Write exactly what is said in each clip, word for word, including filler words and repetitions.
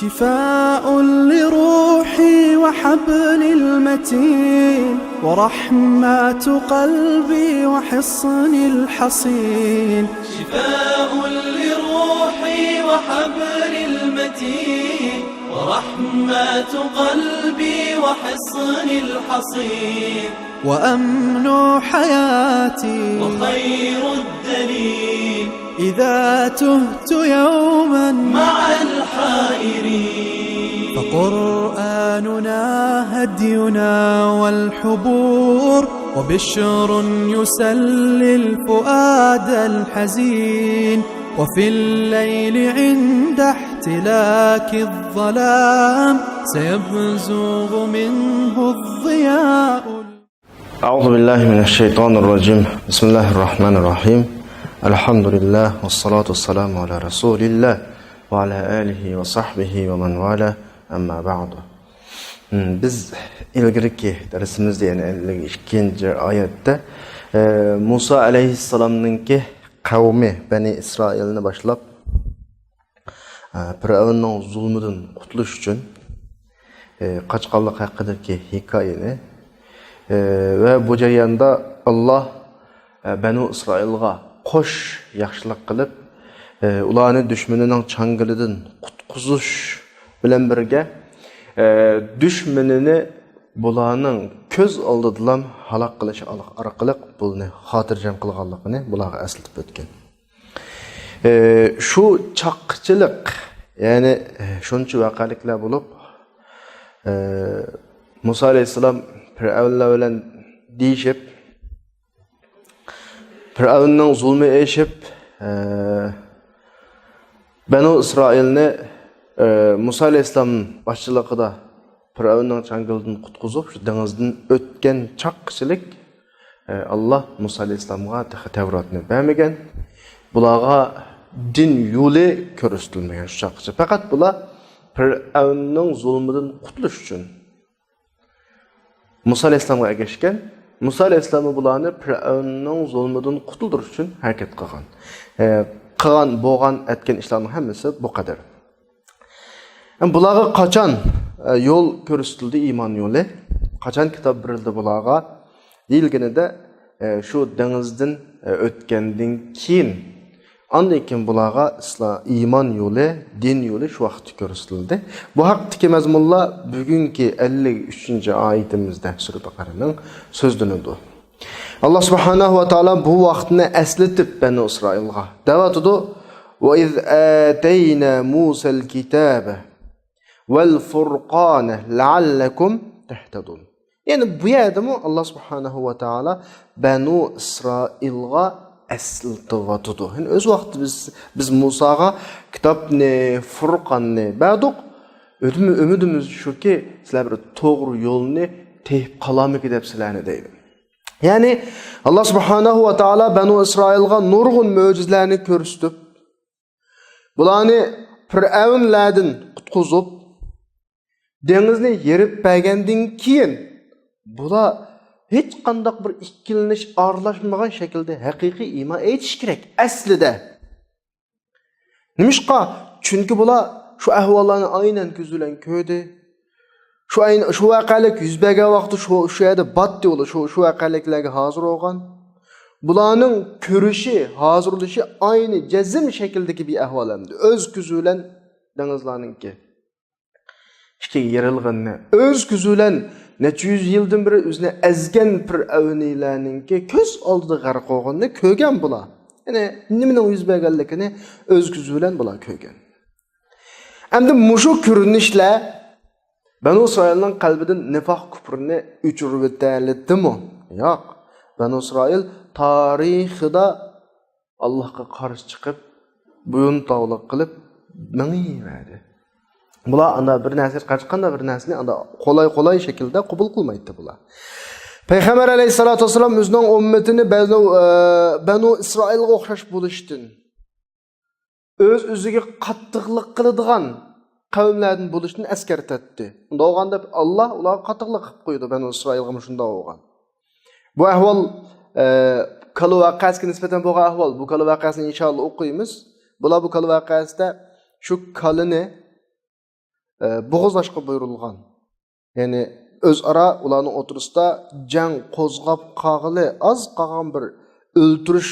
شفاء لروحي وحبل المتين، ورحمة قلبي وحصن الحصين. شفاء لروحي وحبل المتين، ورحمة قلبي وحصن الحصين. وأمن حياتي وخير الدليل، إذا تهت يوما مع الحائرين. فقرآننا هدينا والحبور، وبشر يسلي الفؤاد الحزين. وفي الليل عند احتلاك الظلام، سيبزغ منه الضياء. أعوذ بالله من الشيطان الرجيم. بسم الله الرحمن الرحيم. الحمد لله والصلاة والسلام على رسول الله وعلى آله وصحبه ومن والاه. أما بعد. Hmm, biz ilgirki dersimizde, ya'ni ellik ikkinchi oyatda, e, Musa alayhissalomningki qavmi Bani Isroilni boshlab, e, Fir'avnning zulmidan qutulish uchun, e, qochqanlik haqidagi hikoyani, e, va bu jarayonda Alloh, e, Banu Isroilga qo'sh yaxshilik qilib, e, ularni dushmanining changalidan qutqizish bilan birga, e, dushmanini bularning ko'z oldidala halok qilish orqali bularni xotirjam qilganligini bularga eslatib o'tgan. E, shu chaqchilik, ya'ni, e, shuncha voqeliklar bo'lib, e, Musa alayhissalom Fir'avnlar bilan deyishib, Fir'avnning zulmi eshib, e, Banu Isroilni, e, Musa alayhissalom boshchiligida Fir'avnning changalidan qutqizib, shu dengizdan o'tgan chaqchilik, e, Alloh Musa alayhissalomga tegi Tavrotni bermagan, bularga din yo'li ko'rsatilmagan shu chaqchilik. Faqat bular Fir'avnning zulmidan qutulish uchun Musa alayhissalomga ergashgan. Musa alayhissalom bularni Fir'avnning zulmidan qutuldirish uchun harakat qilgan. E, qilgan, bo'lgan, aytgan ishlarning hammasi bu qadar. Bularga qachon, e, yo'l ko'rsatildi, iymon yo'li? Qachon kitob berildi bularga? Deyilganida, e, shu dengizdan, e, o'tgandan keyin, andan keyin bularga islom, iymon yo'li, din yo'li shu vaqtda ko'rsatildi. Bu haqdagi mazmunlar bugungi ellik uchinchi oyatimizda, Sura Baqaraning so'zlanadi. Alloh subhanahu va taolo bu vaqtni eslatib Banu Isroilga deyotidi: "Va iz atayna Musal kitaba val furqana la'allakum tahtadun." Ya'ni bu yerdami Alloh subhanahu va taolo Banu Isroilga eslatyotidi. Ya'ni o'z vaqtida biz, biz Musoga kitobni, Furqonni berdik. Umidimiz shuki, sizlar bir to'g'ri yo'lni tepib qolarmikin deb sizlarni deydi. Ya'ni Alloh subhanahu va taolo Banu Isroilga nurg'un mo'jizalarni ko'rsatib, bularni Fir'avnlardan qutqizib, dengizni yerib bergandan keyin bular hech qanday bir ikkilanish aralashmagan shaklda haqiqiy iymon aytish kerak aslida. Nimishqa? Chunki bular shu ahvollarni aynan ko'zi bilan ko'rdi. Shu ayn-, shu voqelik yuz bergan vaqtda shu, shu yerda batdi ular, shu, shu voqeliklarga hozir bo'lgan. Bularning ko'rishi, hozirlashi ayni jazm shakldagi bir ahvol endi. O'z ko'zi bilan dengizlarningki ikkiga yerilganini, o'z ko'zi bilan necha yuz yildan beri o'zini ezgan fir'avniylarningki ko'z oldida g'arq bo'lganini ko'rgan bular. Ya'ni nimaning yuz berganligini o'z ko'zi bilan bular ko'rgan. Endi mushu ko'rinishlar Banu Isroilning qalbidan nifoq, kufrni o'chirib o'talitdimi? Yo'q. Banu Isroil tarixida Allohga qarshi chiqib, bo'yintovliq qilib, mengiyverdi. Bular anda bir narsa, qachqanda bir narsani anda qolay-qolay shaklda qabul qilmaydi bular. Payg'ambar alayhissalatu vassalom o'zining ummatini Banu, e, Banu Isroilga o'xshash bo'lishdan, o'z-o'ziga qattiqlik qiladigan qavmlardan bo'lishdan eskartatdi. Unda bo'lganda Alloh ularga qattiqlik qilib qo'ydi, Banu Isroilga shunday bo'lgan. Bu ahvol, e, Kala voqeasiga nisbatan bo'lgan ahvol. Bu Kala voqeasini inshaalloh o'qiymiz. Bular bu Kala voqeasida shu kalini ئە، بوغۇزلاشقا بۇيرۇلغان. يەنى ئۆزئارا ئۇلارنىڭ ئوتتۇرىسىدا جەڭ قوزغاپ قالغىلى ئاز قالغان بىر ئۆلتۈرۈش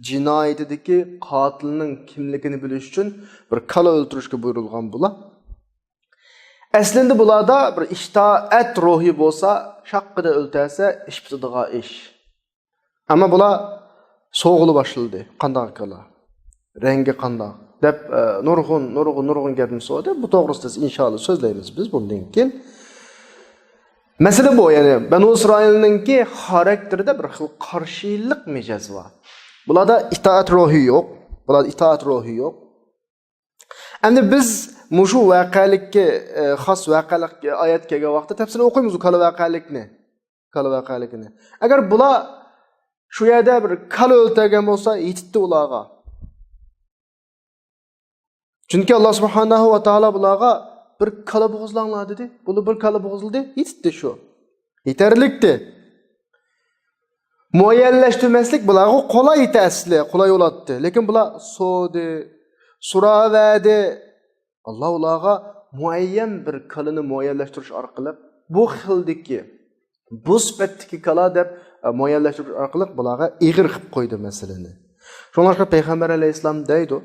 جىنايىتىدىكى قاتىلنىڭ كىملىكىنى بىلىش ئۈچۈن بىر كالا ئۆلتۈرۈشكە بۇيرۇلغان بۇلار. ئەسلىدە بۇلاردا بىر ئىتائەت روھى بولسا، شاققىدە ئۆلتۈرسە ئىش پۈتىدىغان ئىش. ئەمما بۇلار سوغۇلا باشلىدى. قانداق كالا؟ رەڭگى قانداق؟ دەپ، ئە، نۇرغۇن، نۇرغۇن، نۇرغۇن گەپنى سورىدى. بۇ توغرىسىدا ئىنشائاللا سۆزلەيمىز بىز بۇندىن كېيىن. مەسىلە بۇ، يەنى بەنۇ ئىسرائىلنىڭكى خاراكتېرىدا بىر خىل قارشىلىق مىجەز بار. بۇلاردا ئىتائەت روھى يوق. بۇلاردا ئىتائەت روھى يوق. ئەمدى بىز مۇشۇ ۋەقەلىككە، ئە، خاس ۋەقەلىك ئايەت كەلگەن ۋاقىتتا تەپسىلىي ئوقۇيمىز ئۇ كالا ۋەقەلىكنى. كالا ۋەقەلىكىنى. ئەگەر بۇلار شۇ يەردە بىر كالا ئۆلتۈرگەن بولسا، يېتىتتى ئۇلارغا. چۈنكى ئاللا سۇبھانەھۇ ۋە تائالا بۇلارغا بىر كالا بوغۇزلاڭلار دېدى. بۇلار بىر كالا بوغۇزلىدى، يېتىتتى شۇ. يېتەرلىكتى. مۇئەييەنلەشتۈرمەسلىك بۇلارغا قولايتى ئەسلى، قولاي بولاتتى. لېكىن بۇلار سورىدى، سوراۋەردى. ئاللا ئۇلارغا مۇئەييەن بىر كالىنى مۇئەييەنلەشتۈرۈش ئارقىلىق بۇ خىلدىكى، بۇ سۈپەتتىكى كالا دەپ، ئە، مۇئەييەنلەشتۈرۈش ئارقىلىق بۇلارغا ئېغىر قىلىپ قويدى مەسىلىنى. شۇڭلاشقا پەيغەمبەر ئەلەيھىسسالام دەيدۇ،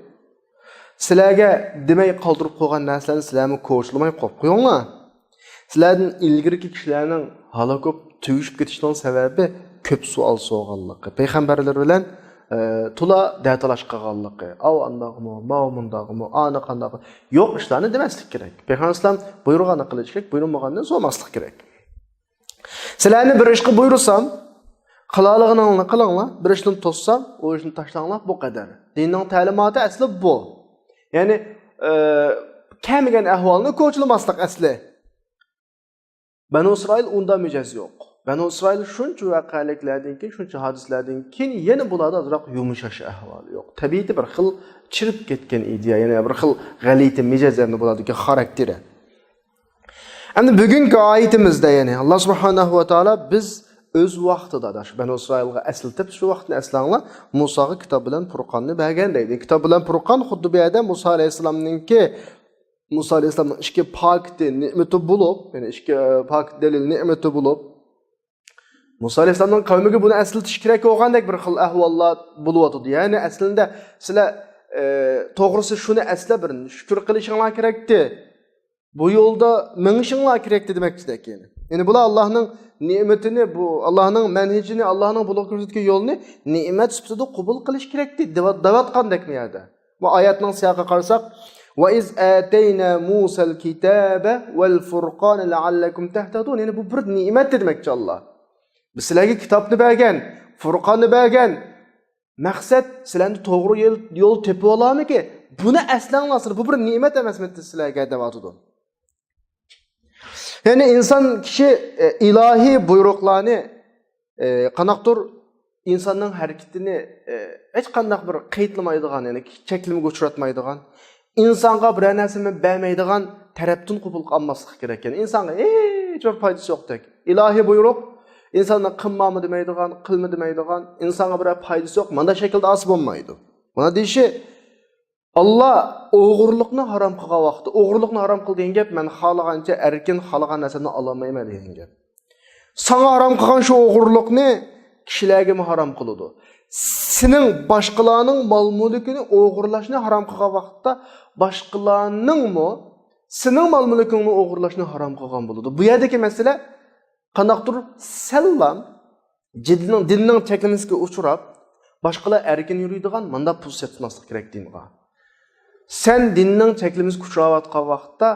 سىلەرگە دېمەي قالدۇرۇپ قويغان نەرسىلەرنى سىلەرمۇ كوچىلىماي قويۇپ قويۇڭلار. سىلەردىن ئىلگىرىكى كىشىلەرنىڭ ھالاك بولۇپ تۈگىشىپ كېتىشىنىڭ سەۋەبى كۆپ سوئال سورىغانلىقى، پەيغەمبەرلەر بىلەن، ئە، تولا دەتالاش قىلغانلىقى، ئاۋۇ ئانداقمۇ، ماۋۇ مۇنداقمۇ، ئانى قانداق، يوق ئىشلارنى دېمەسلىك كېرەك. پەيغەمبەر ئەلەيھىسسالام بۇيرۇغاننى قىلىش كېرەك، بۇيرۇمىغاننى سورىماسلىق كېرەك. سىلەرنى بىر ئىشقا بۇيرۇسام، قىلالىغىنىڭلارنى قىلىڭلار، بىر ئىشنى توسسام، ئۇ ئىشنى تاشلاڭلار، بۇ قەدەر. دىننىڭ تەلىماتى ئەسلى بۇ. يەنى، ئە، كەلمىگەن ئەھۋالنى كوچىلىماسلىق ئەسلى. بەنۇ ئىسرائىل ئۇنداق مىجەز يوق. بەنۇ ئىسرائىل شۇنچە ۋەقەلىكلەردىن كېيىن، شۇنچە ھادىسىلەردىن كېيىن يەنە بۇلاردا ئازراق يۇمشاش ئەھۋالى يوق. تەبىئىتى بىر خىل چىرىپ كەتكەن ئىدىيە، يەنى بىر خىل غەلىتە مىجەز ئەمدى بۇلاردىكى خاراكتېرى. ئەمدى بۈگۈنكى ئايىتىمىزدە، يەنى، ئاللا سۇبھانەھۇ ۋە تائالا بىز ئۆز ۋاقتىدا، شۇ بەنۇ ئىسرائىلغا ئەسلىتىپ، شۇ ۋاقىتنى ئەسلەڭلار، مۇساغا كىتاب بىلەن پۇرقاننى بەرگەن دەيدۇ. كىتاب بىلەن پۇرقان خۇددى بۇ يەردە مۇسا ئەلەيھىسسالامنىڭكى، مۇسا ئەلەيھىسسالامنىڭ ئىككى پاكىتى نېمىتى بولۇپ، يەنى ئىككى، ئە، پاكىت دەلىل نېمىتى بولۇپ، مۇسا ئەلەيھىسسالامنىڭ قەۋمىگە بۇنى ئەسلىتىش كېرەك بولغاندەك بىر خىل ئەھۋاللار بولۇۋاتىدۇ. يەنى ئەسلىدە سىلەر، ئە، توغرىسى شۇنى ئەسلەپ بىر شۈكۈر قىلىشىڭلار كېرەكتى. بۇ يولدا مېڭىشىڭلار كېرەكتى دېمەكچىدەك يەنى. يەنى بۇلار ئاللانىڭ نېمىتىنى، بۇ ئاللانىڭ مەنھىجىنى، ئاللانىڭ بۇلارغا كۆرسەتكەن يولىنى نېمەت سۈپىتىدە قوبۇل قىلىش كېرەكتى دەۋ-، دەۋاتقاندەك بۇ يەردە. بۇ ئايەتنىڭ سىياقىغا قارىساق، «وَإِذْ آتَيْنَا مُوسَى الْكِتَابَ وَالْفُرْقَانَ لَعَلَّكُمْ تَهْتَدُونَ.» يەنى بۇ بىر نېمەتتى دېمەكچى ئاللا. بىز سىلەرگە كىتابنى بەرگەن، فۇرقاننى بەرگەن. مەقسەت، سىلەرنى توغرا يول، يول تېپىۋالارمىكى؟ بۇنى ئەسلەڭلار، بۇ بىر نېمەت ئەمەسمىدى سىلەرگە دەۋاتىدۇ. يەنى ئىنسان كىشى، ئە، ئىلاھىي بۇيرۇقلارنى، ئە، قانداقتۇر ئىنساننىڭ ھەرىكىتىنى، ئە، ھېچقانداق بىر قىيىتلىمايدىغان، يەنى چەكلىمىگە ئۇچراتمايدىغان، ئىنسانغا بىرەر نەرسىنى بەرمەيدىغان تەرەپتىن قوبۇل قىلماسلىق كېرەك. يەنى ئىنسانغا ھېچ بىر پايدىسى يوقتەك. ئىلاھىي بۇيرۇق، ئىنساننى قىلماڭمۇ دېمەيدىغان، قىلما دېمەيدىغان، ئىنسانغا بىرەر پايدىسى يوق، مانداق شەكىلدە ئالسا بولمايدۇ. بۇنى دېيىشى، ئاللا ئوغرىلىقنى ھارام قىلغان ۋاقىتتا، ئوغرىلىقنى ھارام قىل دېگەن گەپ، مەن خالىغانچە ئەركىن، خالىغان نەرسەمنى ئالالمايمەن دېگەن گەپ. ساڭا ھارام قىلغان شۇ ئوغرىلىقنى كىشىلەرگىمۇ ھارام قىلىدۇ. سېنىڭ باشقىلارنىڭ مال-مۈلكىنى ئوغرىلاشنى ھارام قىلغان ۋاقىتتا، باشقىلارنىڭمۇ سېنىڭ مال-مۈلكۈڭنى ئوغرىلاشنى ھارام قىلغان بولىدۇ. بۇ يەردىكى مەسىلە قانداقتۇر سەللا دىننىڭ، دىننىڭ چەكلىمىسىگە ئۇچراپ، باشقىلار ئەركىن يۈرىدىغان مانداق پوزىتسىيە تۇتماسلىق كېرەك دىنغا. سەن دىننىڭ چەكلىمىسىگە ئۇچراۋاتقان ۋاقىتتا،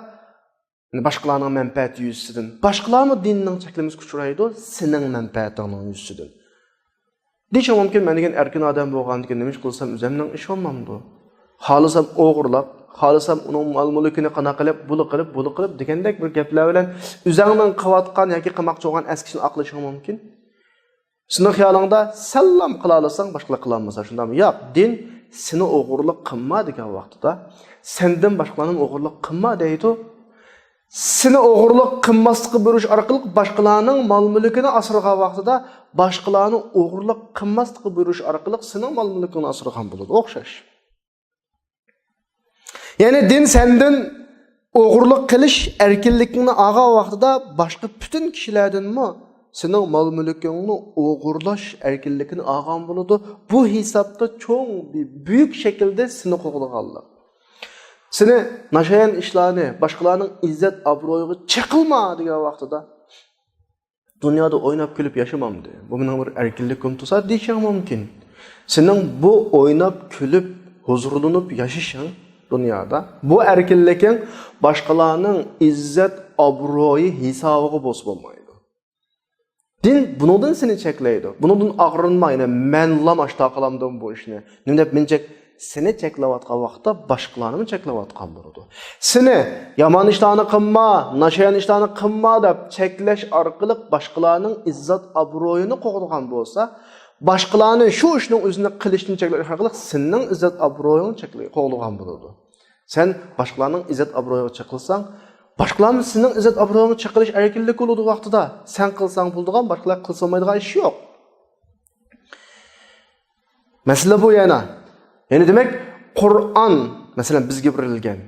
يەنى باشقىلارنىڭ مەنپەئەتى يۈزىسىدىن. باشقىلارمۇ دىننىڭ چەكلىمىسىگە ئۇچرايدۇ، سېنىڭ مەنپەئەتىڭنىڭ يۈزىسىدىن. دېيىشىڭ مۇمكىن، مەن دېگەن ئەركىن ئادەم بولغاندىكىن نېمە ئىش قىلسام ئۆزۈمنىڭ ئىشى بولمامدۇ؟ خالىسام ئوغرىلاپ، خالىسام ئۇنىڭ مال-مۈلكىنى قانداق قىلىپ، بۇنى قىلىپ، بۇنى قىلىپ دېگەندەك بىر گەپلەر بىلەن ئۆزۈڭنىڭ قىلىۋاتقان ياكى قىلماقچى بولغان ئەسكىسىنى ئاقلىشىڭ مۇمكىن. سېنىڭ خىيالىڭدا سەللام قىلالىساڭ، باشقىلار قىلالمىسا، شۇنداقمۇ؟ ياق، دىن سېنى ئوغرىلىق قىلما دېگەن ۋاقتىدا، سەندىن باشقىلارنى ئوغرىلىق قىلما دەيدۇ. سېنى ئوغرىلىق قىلماسلىققا بۇيرۇش ئارقىلىق باشقىلارنىڭ مال-مۈلكىنى ئاسرىغان ۋاقتىدا، باشقىلارنى ئوغرىلىق قىلماسلىققا بۇيرۇش ئارقىلىق سېنىڭ مال-مۈلكۈڭنى ئاسرىغان بولىدۇ. ئوخشاش. يەنى دىن سەندىن ئوغرىلىق قىلىش ئەركىنلىكىڭنى ئالغان ۋاقتىدا باشقا پۈتۈن كىشىلەردىنمۇ سېنىڭ مال-مۈلكۈڭنى ئوغرىلاش ئەركىنلىكىنى ئالغان بولىدۇ. بۇ ھېسابتا چوڭ بىر بۈيۈك شەكىلدە سېنى قوغلىغانلىق. سېنى ناشايان ئىشلارنى، باشقىلارنىڭ ئىززەت-ئابرۇيىغا چېقىلما دېگەن ۋاقتىدا، دۇنيادا ئويناپ-كۈلۈپ ياشىمامدۇ؟ بۇ مېنىڭ بىر ئەركىنلىكىمدۇ تۇرسا دېيىشىڭ مۇمكىن. سېنىڭ بۇ ئويناپ-كۈلۈپ، ھۇزۇرلىنىپ ياشىشىڭ دۇنيادا، بۇ ئەركىنلىكىڭ باشقىلارنىڭ ئىززەت-ئابرۇيى ھېسابىغا بولسا بولمايدۇ. دىن بۇنىڭدىن سېنى چەكلەيدۇ. بۇنىڭدىن ئاغرىنما، يەنى مەنلام ئاشتا قىلامدىم بۇ ئىشنى. نېمە دەپ مېنى چەك-، سېنى چەكلەۋاتقان ۋاقىتتا باشقىلارنىمۇ چەكلەۋاتقان بولىدۇ. سېنى يامان ئىشلارنى قىلما، ناشايان ئىشلارنى قىلما دەپ چەكلەش ئارقىلىق باشقىلارنىڭ ئىززەت-ئابرۇيىنى قوغدىغان بولسا، باشقىلارنى شۇ ئىشنىڭ ئۆزىنى قىلىشتىن چەكلەش ئارقىلىق سېنىڭ ئىززەت-ئابرۇيىڭنى چەكلەي-، قوغدىغان بولىدۇ. سەن باشقىلارنىڭ ئىززەت-ئابرۇيىغا چېقىلساڭ، باشقىلارمۇ سېنىڭ ئىززەت-ئابرۇيۇڭغا چېقىلىش ئەركىنلىكى بولىدۇ ۋاقتىدا. سەن قىلساڭ بولىدىغان، باشقىلار قىلسا بولمايدىغان ئىش يوق. مەسىلە بۇ يەنە. يەنى دېمەك، قۇرئان، مەسىلەن، بىزگە بېرىلگەن.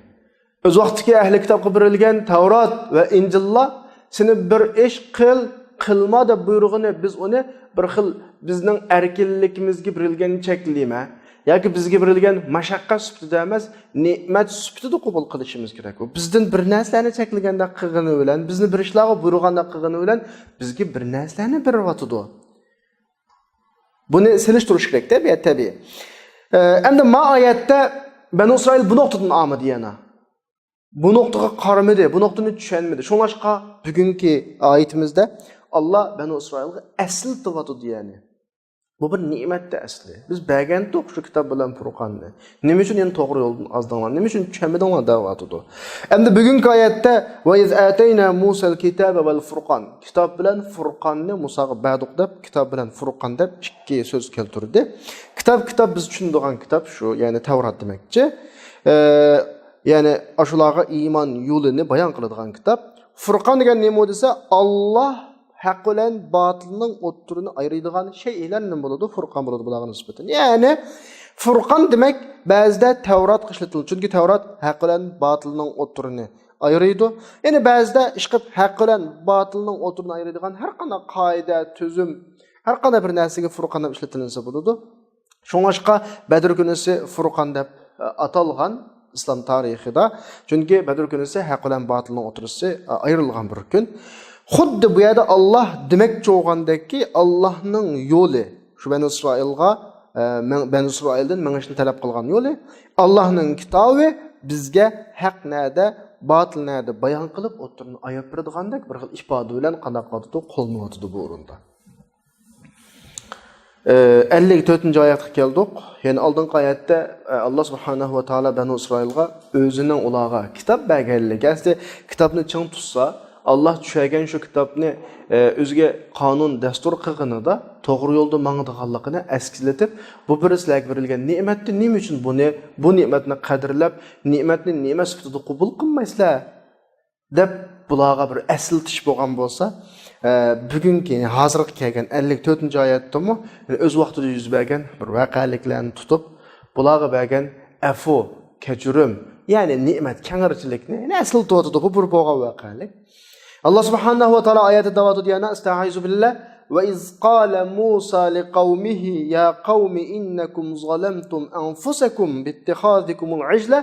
ئۆز ۋاقتىدىكى ئەھلى كىتابقا بېرىلگەن تەۋرات ۋە ئىنجىللار سېنى بىر ئىش قىل، قىلما دەپ بۇيرۇغىنى، بىز ئۇنى بىر خىل بىزنىڭ ئەركىنلىكىمىزگە بېرىلگەن چەكلىمە ياكى بىزگە بېرىلگەن مەشەققەت سۈپىتىدە ئەمەس، نېمەت سۈپىتىدە قوبۇل قىلىشىمىز كېرەك. ئۇ بىزدىن بىر نەرسىلەرنى چەكلىگەندەك قىلغىنى بىلەن، بىزنى بىر ئىشلارغا بۇيرۇغاندەك قىلغىنى بىلەن بىزگە بىر نەرسىلەرنى بېرىۋاتىدۇ. بۇنى سېلىشتۇرۇش كېرەك، تەبىئەت، تەبىئىي. ئە، ئەمدى ما ئايەتتە بەنۇ ئىسرائىل بۇ نۇقتىدىن ئالمىدى يەنە. بۇ نۇقتىغا قارىمىدى، بۇ نۇقتىنى چۈشەنمىدى. شۇڭلاشقا بۈگۈنكى ئايىتىمىزدە ئاللا بەنۇ ئىسرائىلغا ئەسلىتىۋاتىدۇ يەنى. بۇ بىر نېمەتتە ئەسلى. بىز بەرگەنتۇق شۇ كىتاب بىلەن پۇرقاننى. نېمە ئۈچۈن يەنە توغرا يولدىن ئازدىڭلار؟ نېمە ئۈچۈن چۈشەنمىدىڭلار دەۋاتىدۇ. ئەمدى بۈگۈنكى ئايەتتە، «ۋە ئىز ئاتەينا مۇسەل كىتابە ۋەل فۇرقان.» كىتاب بىلەن فۇرقاننى مۇساغا بەردۇق دەپ، كىتاب بىلەن فۇرقان دەپ ئىككى سۆز كەلتۈردى. كىتاب، كىتاب بىز چۈشىنىدىغان كىتاب شۇ، يەنى تەۋرات دېمەكچى. ئە، يەنى ئاشۇلارغا ئىمان يولىنى بايان قىلىدىغان كىتاب. فۇرقان دېگەن نېمە دېسە، ئاللا ھەق بىلەن باتىلنىڭ ئوتتۇرىنى ئايرىيدىغان شەيئىلەرنى بولىدۇ، فۇرقان بولىدۇ بۇلارغا نىسبەتەن. يەنى فۇرقان دېمەك بەزىدە تەۋراتقا ئىشلىتىلىدۇ. چۈنكى تەۋرات ھەق بىلەن باتىلنىڭ ئوتتۇرىنى ئايرىيدۇ. يەنى بەزىدە ئىشقىلىپ ھەق بىلەن باتىلنىڭ ئوتتۇرىنى ئايرىيدىغان ھەر قانداق قائىدە، تۈزۈم، ھەر قانداق بىر نەرسىگە فۇرقان دەپ ئىشلىتىلسە بولىدۇ. شۇڭلاشقا بەدر كۈنىسى فۇرقان دەپ، ئە، ئاتالغان ئىسلام تارىخىدا. چۈنكى بەدر كۈنىسى ھەق بىلەن باتىلنىڭ ئوتتۇرىسى، ئە، ئايرىلغان بىر كۈن. خۇددى بۇ يەردە ئاللا دېمەكچى بولغاندەككى، ئاللانىڭ يولى، شۇ بەنۇ ئىسرائىلغا، ئە، مەڭ-، بەنۇ ئىسرائىلدىن مېڭىشنى تەلەپ قىلغان يولى، ئاللانىڭ كىتابى بىزگە ھەق نەدە، باتىل نەدە بايان قىلىپ، ئوتتۇرىنى ئاياپ بېرىدىغاندەك بىر خىل ئىپادە بىلەن قانداق قىلىۋاتىدۇ، قوللىنىۋاتىدۇ بۇ ئورۇندا. ئەللىك تۆتىنچى ئايەتكە كەلدۇق. يەنى ئالدىنقى ئايەتتە، ئە، ئاللا سۇبھانەھۇ ۋە تائالا بەنۇ ئىسرائىلغا ئۆزىنىڭ ئۇلارغا كىتاب بەرگەنلىكى، ئەسلى كىتابنى چىڭ تۇتسا، ئاللا چۈشەرگەن شۇ كىتابنى، ئە، ئۆزىگە قانۇن، دەستۇر قىلغىنىدا توغرا يولدا ماڭىدىغانلىقىنى ئەسكىلىتىپ، بۇ بىر سىلەرگە بېرىلگەن نېمەتتى، نېمە ئۈچۈن بۇنى، بۇ نېمەتنى قەدىرلەپ، نېمەتنى نېمەت سۈپىتىدە قوبۇل قىلمايسىلەر؟ دەپ بۇلارغا بىر ئەسلىتىش بولغان بولسا، ئە، بۈگۈنكى، ھازىرقى كەلگەن ئەللىك تۆتىنچى ئايەتتىمۇ، يەنى ئۆز ۋاقتىدا يۈز بەرگەن بىر ۋەقەلىكلەرنى تۇتۇپ، بۇلارغا بەرگەن ئەفۇ، كەچۈرۈم، يەنى نېمەت، كەڭرىچىلىكنى يەنە ئەسلىتىۋاتىدۇ. بۇ بىر بولغان ۋەقەلىك. ئاللا سۇبھانەھۇ ۋە تائالا ئايەتتە دەۋاتىدۇ يەنە، ئەستەئىزۇ بىللا، «وَإِذْ قَالَ مُوسَى لِقَوْمِهِ يَا قَوْمِ إِنَّكُمْ ظَلَمْتُمْ أَنْفُسَكُمْ بِاتِّخَاذِكُمُ الْعِجْلَ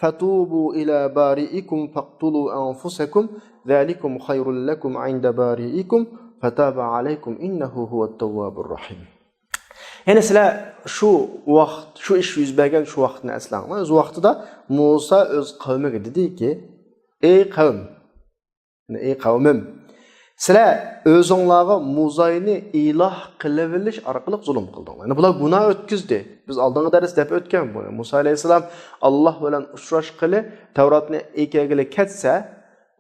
فَتُوبُوا إِلَى بَارِئِكُمْ فَاقْتُلُوا أَنْفُسَكُمْ ذَلِكُمْ خَيْرٌ لَكُمْ عِنْدَ بَارِئِكُمْ فَتَابَ عَلَيْكُمْ إِنَّهُ هُوَ التَّوَّابُ الرَّحِيمُ.» يەنى سىلەر شۇ ۋاقىت، شۇ ئىش يۈز بەرگەن شۇ ۋاقىتنى ئەسلەڭلار. ئۆز ۋاقتىدا مۇسا ئۆز قەۋمىگە دېدىكى، ئەي قەۋم، يەنى، ئەي قەۋمىم، سىلەر ئۆزۈڭلارغا مۇزاينى ئىلاھ قىلىۋېلىش ئارقىلىق زۇلۇم قىلدىڭلار. يەنى بۇلار گۇناھ ئۆتكۈزدى. بىز ئالدىنقى دەرستە دەپ ئۆتكەن بۇ. مۇسا ئەلەيھىسسالام ئاللا بىلەن ئۇچراشقىلى، تەۋراتنى ئەكەلگىلى كەتسە،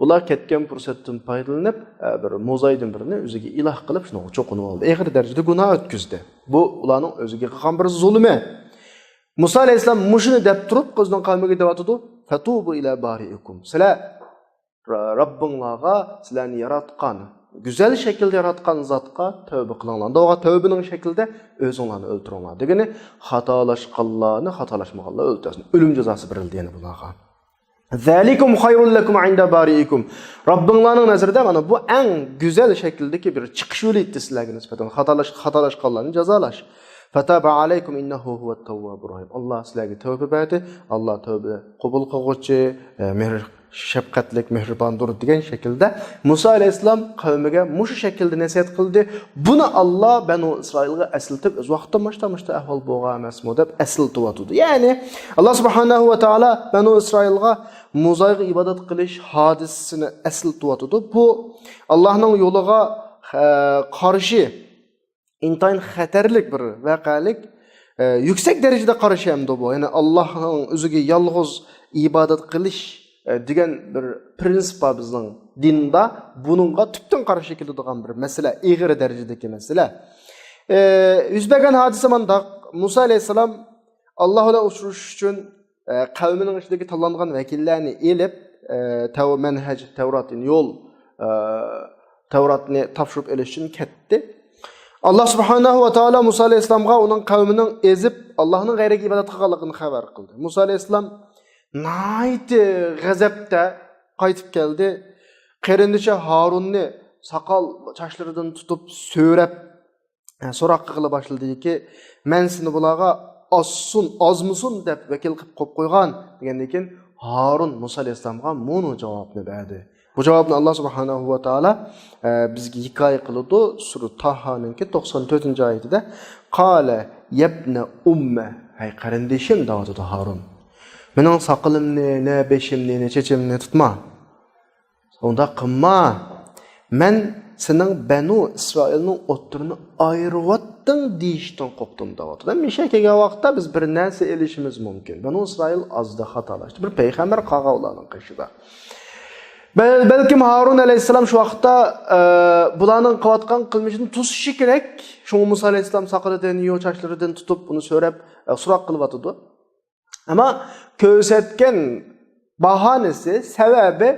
بۇلار كەتكەن پۇرسەتتىن پايدىلىنىپ، ئە، بىر مۇزايدىن بىرنى ئۆزىگە ئىلاھ قىلىپ، شۇنىڭغا چوقۇنۇپ ئالدى. ئېغىر دەرىجىدە گۇناھ ئۆتكۈزدى. بۇ ئۇلارنىڭ ئۆزىگە قىلغان بىر زۇلۇمى. مۇسا ئەلەيھىسسالام مۇشۇنى دەپ تۇرۇپ، ئۆزىنىڭ قەۋمىگە دەۋاتىدۇ، «فەتۇبۇ ئىلە بارىئىكۇم.» سىلەر را-، رەببىڭلارغا، سىلەرنى ياراتقان، گۈزەل شەكىلدە ياراتقان زاتقا تەۋبە قىلىڭلار. دەۋاتقان تەۋبىنىڭ شەكلىدە ئۆزۈڭلارنى ئۆلتۈرۈڭلار دېگىنى، خاتالاشقانلارنى خاتالاشمىغانلار ئۆلتۈرسۇن. ئۆلۈم جازاسى بېرىلدى يەنە بۇلارغا. ذلكم خير لكم عند بارئكم. رەببىڭلارنىڭ نەزىرىدە مانا بۇ ئەڭ گۈزەل شەكىلدىكى بىر چىقىش يولى ئىدى سىلەرگە نىسبەتەن. خاتالاش-، خاتالاشقانلارنى جازالاش. فتاب عليكم إنه هو التواب الرحيم. ئاللا سىلەرگە تەۋبە بەردى. ئاللا تەۋبە قوبۇل قىلغۇچى، ئە، مېھىر، شەپقەتلىك، مېھرىباندۇر دېگەن شەكىلدە مۇسا ئەلەيھىسسالام قەۋمىگە مۇشۇ شەكىلدە نەسىھەت قىلدى. بۇنى ئاللا بەنۇ ئىسرائىلغا ئەسلىتىپ، ئۆز ۋاقتىدا مۇشتا، مۇشتا ئەھۋال بولغان ئەمەسمۇ دەپ ئەسلىتىۋاتىدۇ. يەنى ئاللا سۇبھانەھۇ ۋە تائالا بەنۇ ئىسرائىلغا مۇزايغا ئىبادەت قىلىش ھادىسىسىنى ئەسلىتىۋاتىدۇ. بۇ ئاللانىڭ يولىغا، ئە، قارشى ئىنتايىن خەتەرلىك بىر ۋەقەلىك، ئە، يۈكسەك دەرىجىدە قارشى ئەمدى بۇ. يەنى ئاللاھنىڭ ئۆزىگە يالغۇز ئىبادەت قىلىش، ئە، دېگەن بىر پرىنسىپ بار بىزنىڭ دىندا. بۇنىڭغا تۈپتىن قارشى كېلىدىغان بىر مەسىلە، ئېغىر دەرىجىدىكى مەسىلە. ئە، يۈز بەرگەن ھادىسە مانداق. مۇسا ئەلەيھىسسالام ئاللاھ بىلەن ئۇچرىشىش ئۈچۈن، ئە، قەۋمىنىڭ ئىچىدىكى تاللانغان ۋەكىللەرنى ئېلىپ، ئە، تەۋ-، مەنھەج، تەۋرات، يەنى يول، ئە، تەۋراتنى تاپشۇرۇپ ئېلىش ئۈچۈن كەتتى. ئاللاھ سۇبھانەھۇ ۋە تائالا مۇسا ئەلەيھىسسالامغا ئۇنىڭ قەۋمىنىڭ ئېزىپ، ئاللاھنىڭ غەيرىگە ئىبادەت قىلغانلىقىنى خەۋەر قىلدى. مۇسا ئەلەيھىسسالام ناھايىتى غەزەپتە قايتىپ كەلدى. قېرىندىشى ھارۇننى ساقال چاچلىرىدىن تۇتۇپ سۆرەپ، ئە، سوراق قىلغىلى باشلىدىكى، مەن سېنى بۇلارغا ئازسۇن، ئازمىسۇن دەپ ۋەكىل قىلىپ قويۇپ قويغان، دېگەندىن كېيىن ھارۇن مۇسا ئەلەيھىسسالامغا مۇنۇ جاۋابنى بەردى. بۇ جاۋابنى ئاللا سۇبھانەھۇ ۋە تائالا، ئە، بىزگە ھېكايە قىلىدۇ. سۈرە تاھانىڭكى توقسان تۆتىنچى ئايىتىدە، قال يا ابن أم، ھەي قېرىندىشىم، دەۋاتىدۇ ھارۇن. مېنىڭ ساقىلىمنى، نە بېشىمنى، نە چېچىمنى تۇتما. ئۇنداق قىلما. مەن سېنىڭ بەنۇ ئىسرائىلنىڭ ئوتتۇرىنى ئايرىۋەتتىڭ دېيىشتىن قورقتۇم دەۋاتىدۇ. مىشە كەلگەن ۋاقىتتا بىز بىر نەرسە ئېلىشىمىز مۇمكىن. بەنۇ ئىسرائىل ئازدا خاتالاشتى. بىر پەيغەمبەر قالغان ئۇلارنىڭ قېشىدا. بەل-، بەلكىم ھارۇن ئەلەيھىسسالام شۇ ۋاقىتتا، ئە، بۇلارنىڭ قىلىۋاتقان قىلمىشىنى توسۇشى كېرەك. شۇڭا مۇسا ئەلەيھىسسالام ساقىلىدىن، يو چاچلىرىدىن تۇتۇپ، ئۇنى سۆرەپ، ئە، سوراق قىلىۋاتىدۇ. ئەمما كۆرسەتكەن باھانىسى، سەۋەبى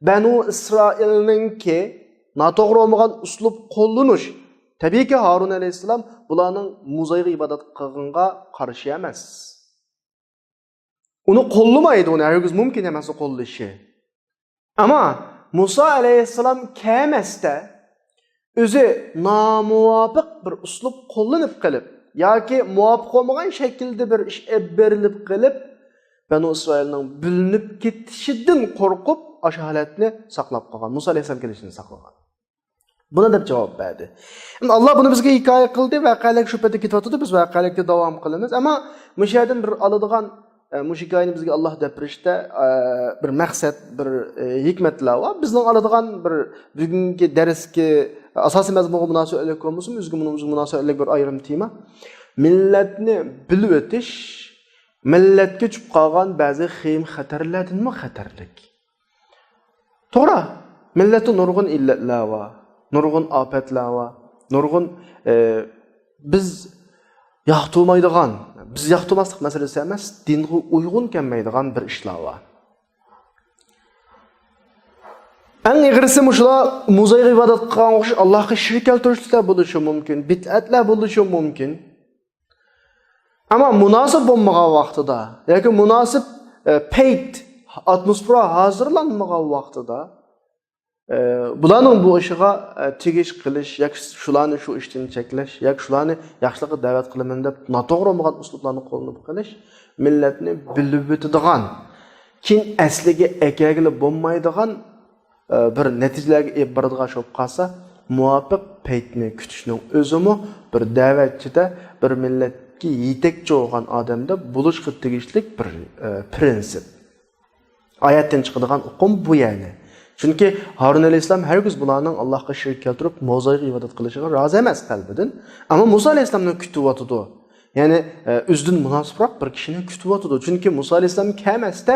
بەنۇ ئىسرائىلنىڭكى ناتوغرا بولمىغان ئۇسلۇب قوللىنىش. تەبىئىيكى، ھارۇن ئەلەيھىسسالام بۇلارنىڭ مۇزايغا ئىبادەت قىلغىنىغا قارشى ئەمەس. ئۇنى قوللىمايدۇ، ئۇنى ھەرگىز مۇمكىن ئەمەس قوللىشى. ئەمما مۇسا ئەلەيھىسسالام كەلمەستە، ئۆزى نامۇۋاپىق بىر ئۇسلۇب قوللىنىپ قېلىپ ياكى مۇۋاپىق بولمىغان شەكىلدە بىر ئىش ئېلىپ بېرىلىپ قېلىپ، بەنۇ ئىسرائىلنىڭ بۆلۈنۈپ كېتىشىدىن قورقۇپ، ئاشۇ ھالەتنى ساقلاپ قالغان، مۇسا ئەلەيھىسسالام كېلىشىنى ساقلىغان. بۇنى دەپ جاۋاب بەردى. ئەمدى ئاللا بۇنى بىزگە ھېكايە قىلدى، ۋەقەلىك شۇ پەيتتە كېتىۋاتىدۇ، بىز ۋەقەلىكتە داۋام قىلىمىز. ئەمما مۇشۇ يەردىن بىر ئالىدىغان، ئە، مۇشۇ ھېكايىنى بىزگە ئاللا دەپ بېرىشتە، ئە، بىر مەقسەت، بىر، ئە، ھېكمەتلەر بار. بىزنىڭ ئالىدىغان بىر بۈگۈنكى دەرسكە ئاساسىي مەزمۇنغا مۇناسىۋەتلىك بولمىسىمۇ، ئۆزىگە مۇناسىۋەتلىك بىر ئايرىم تېما. مىللەتنى بۆلۈۋېتىش مىللەتكە چۈشۈپ قالغان بەزى خېيىم خەتەرلەردىنمۇ خەتەرلىك. توغرا، مىللەتتە نۇرغۇن ئىللەتلەر بار، نۇرغۇن ئاپەتلەر بار، نۇرغۇن، ئە، بىز ياقتۇرمايدىغان، بىز ياقتۇرماسلىق مەسىلىسى ئەمەس، دىنغا ئۇيغۇن كەلمەيدىغان بىر ئىشلار بار. ئەڭ ئېغىرىسى مۇشۇلار مۇزايغا ئىبادەت قىلغان ئوخشاش ئاللاھقا شېرىك كەلتۈرۈشلەر بولۇشى مۇمكىن، بىدئەتلەر بولۇشى مۇمكىن. ئەمما مۇناسىپ بولمىغان ۋاقتىدا ياكى مۇناسىپ، ئە، پەيت، ئاتموسفېرا ھازىرلانمىغان ۋاقتىدا، ئە، بۇلارنىڭ بۇ ئىشىغا، ئە، تېگىش قىلىش ياكى شۇلارنى شۇ ئىشتىن چەكلەش ياكى شۇلارنى ياخشىلىققا دەۋەت قىلىمەن دەپ ناتوغرا بولمىغان ئۇسلۇبلارنى قوللىنىپ قېلىش مىللەتنى بۆلۈۋېتىدىغان، كېيىن ئەسلىگە ئەكەلگىلى بولمايدىغان ئە، بىر نەتىجىلەرگە ئېلىپ بارىدىغان ئىش بولۇپ قالسا، مۇۋاپىق پەيتنى كۈتۈشنىڭ ئۆزىمۇ بىر دەۋەتچىدە، بىر مىللەتكە يېتەكچى بولغان ئادەمدە بولۇشقا تېگىشلىك بىر، ئە، پرىنسىپ. ئايەتتىن چىقىدىغان ئۇقۇم بۇ يەنى. چۈنكى ھارۇن ئەلەيھىسسالام ھەرگىز بۇلارنىڭ ئاللاھقا شېرىك كەلتۈرۈپ، مۇزايغا ئىبادەت قىلىشىغا رازى ئەمەس قەلبىدىن. ئەمما مۇسا ئەلەيھىسسالامنى كۈتۈۋاتىدۇ. يەنى، ئە، ئۆزىدىن مۇناسىپراق بىر كىشىنى كۈتۈۋاتىدۇ. چۈنكى مۇسا ئەلەيھىسسالام كەلمەستە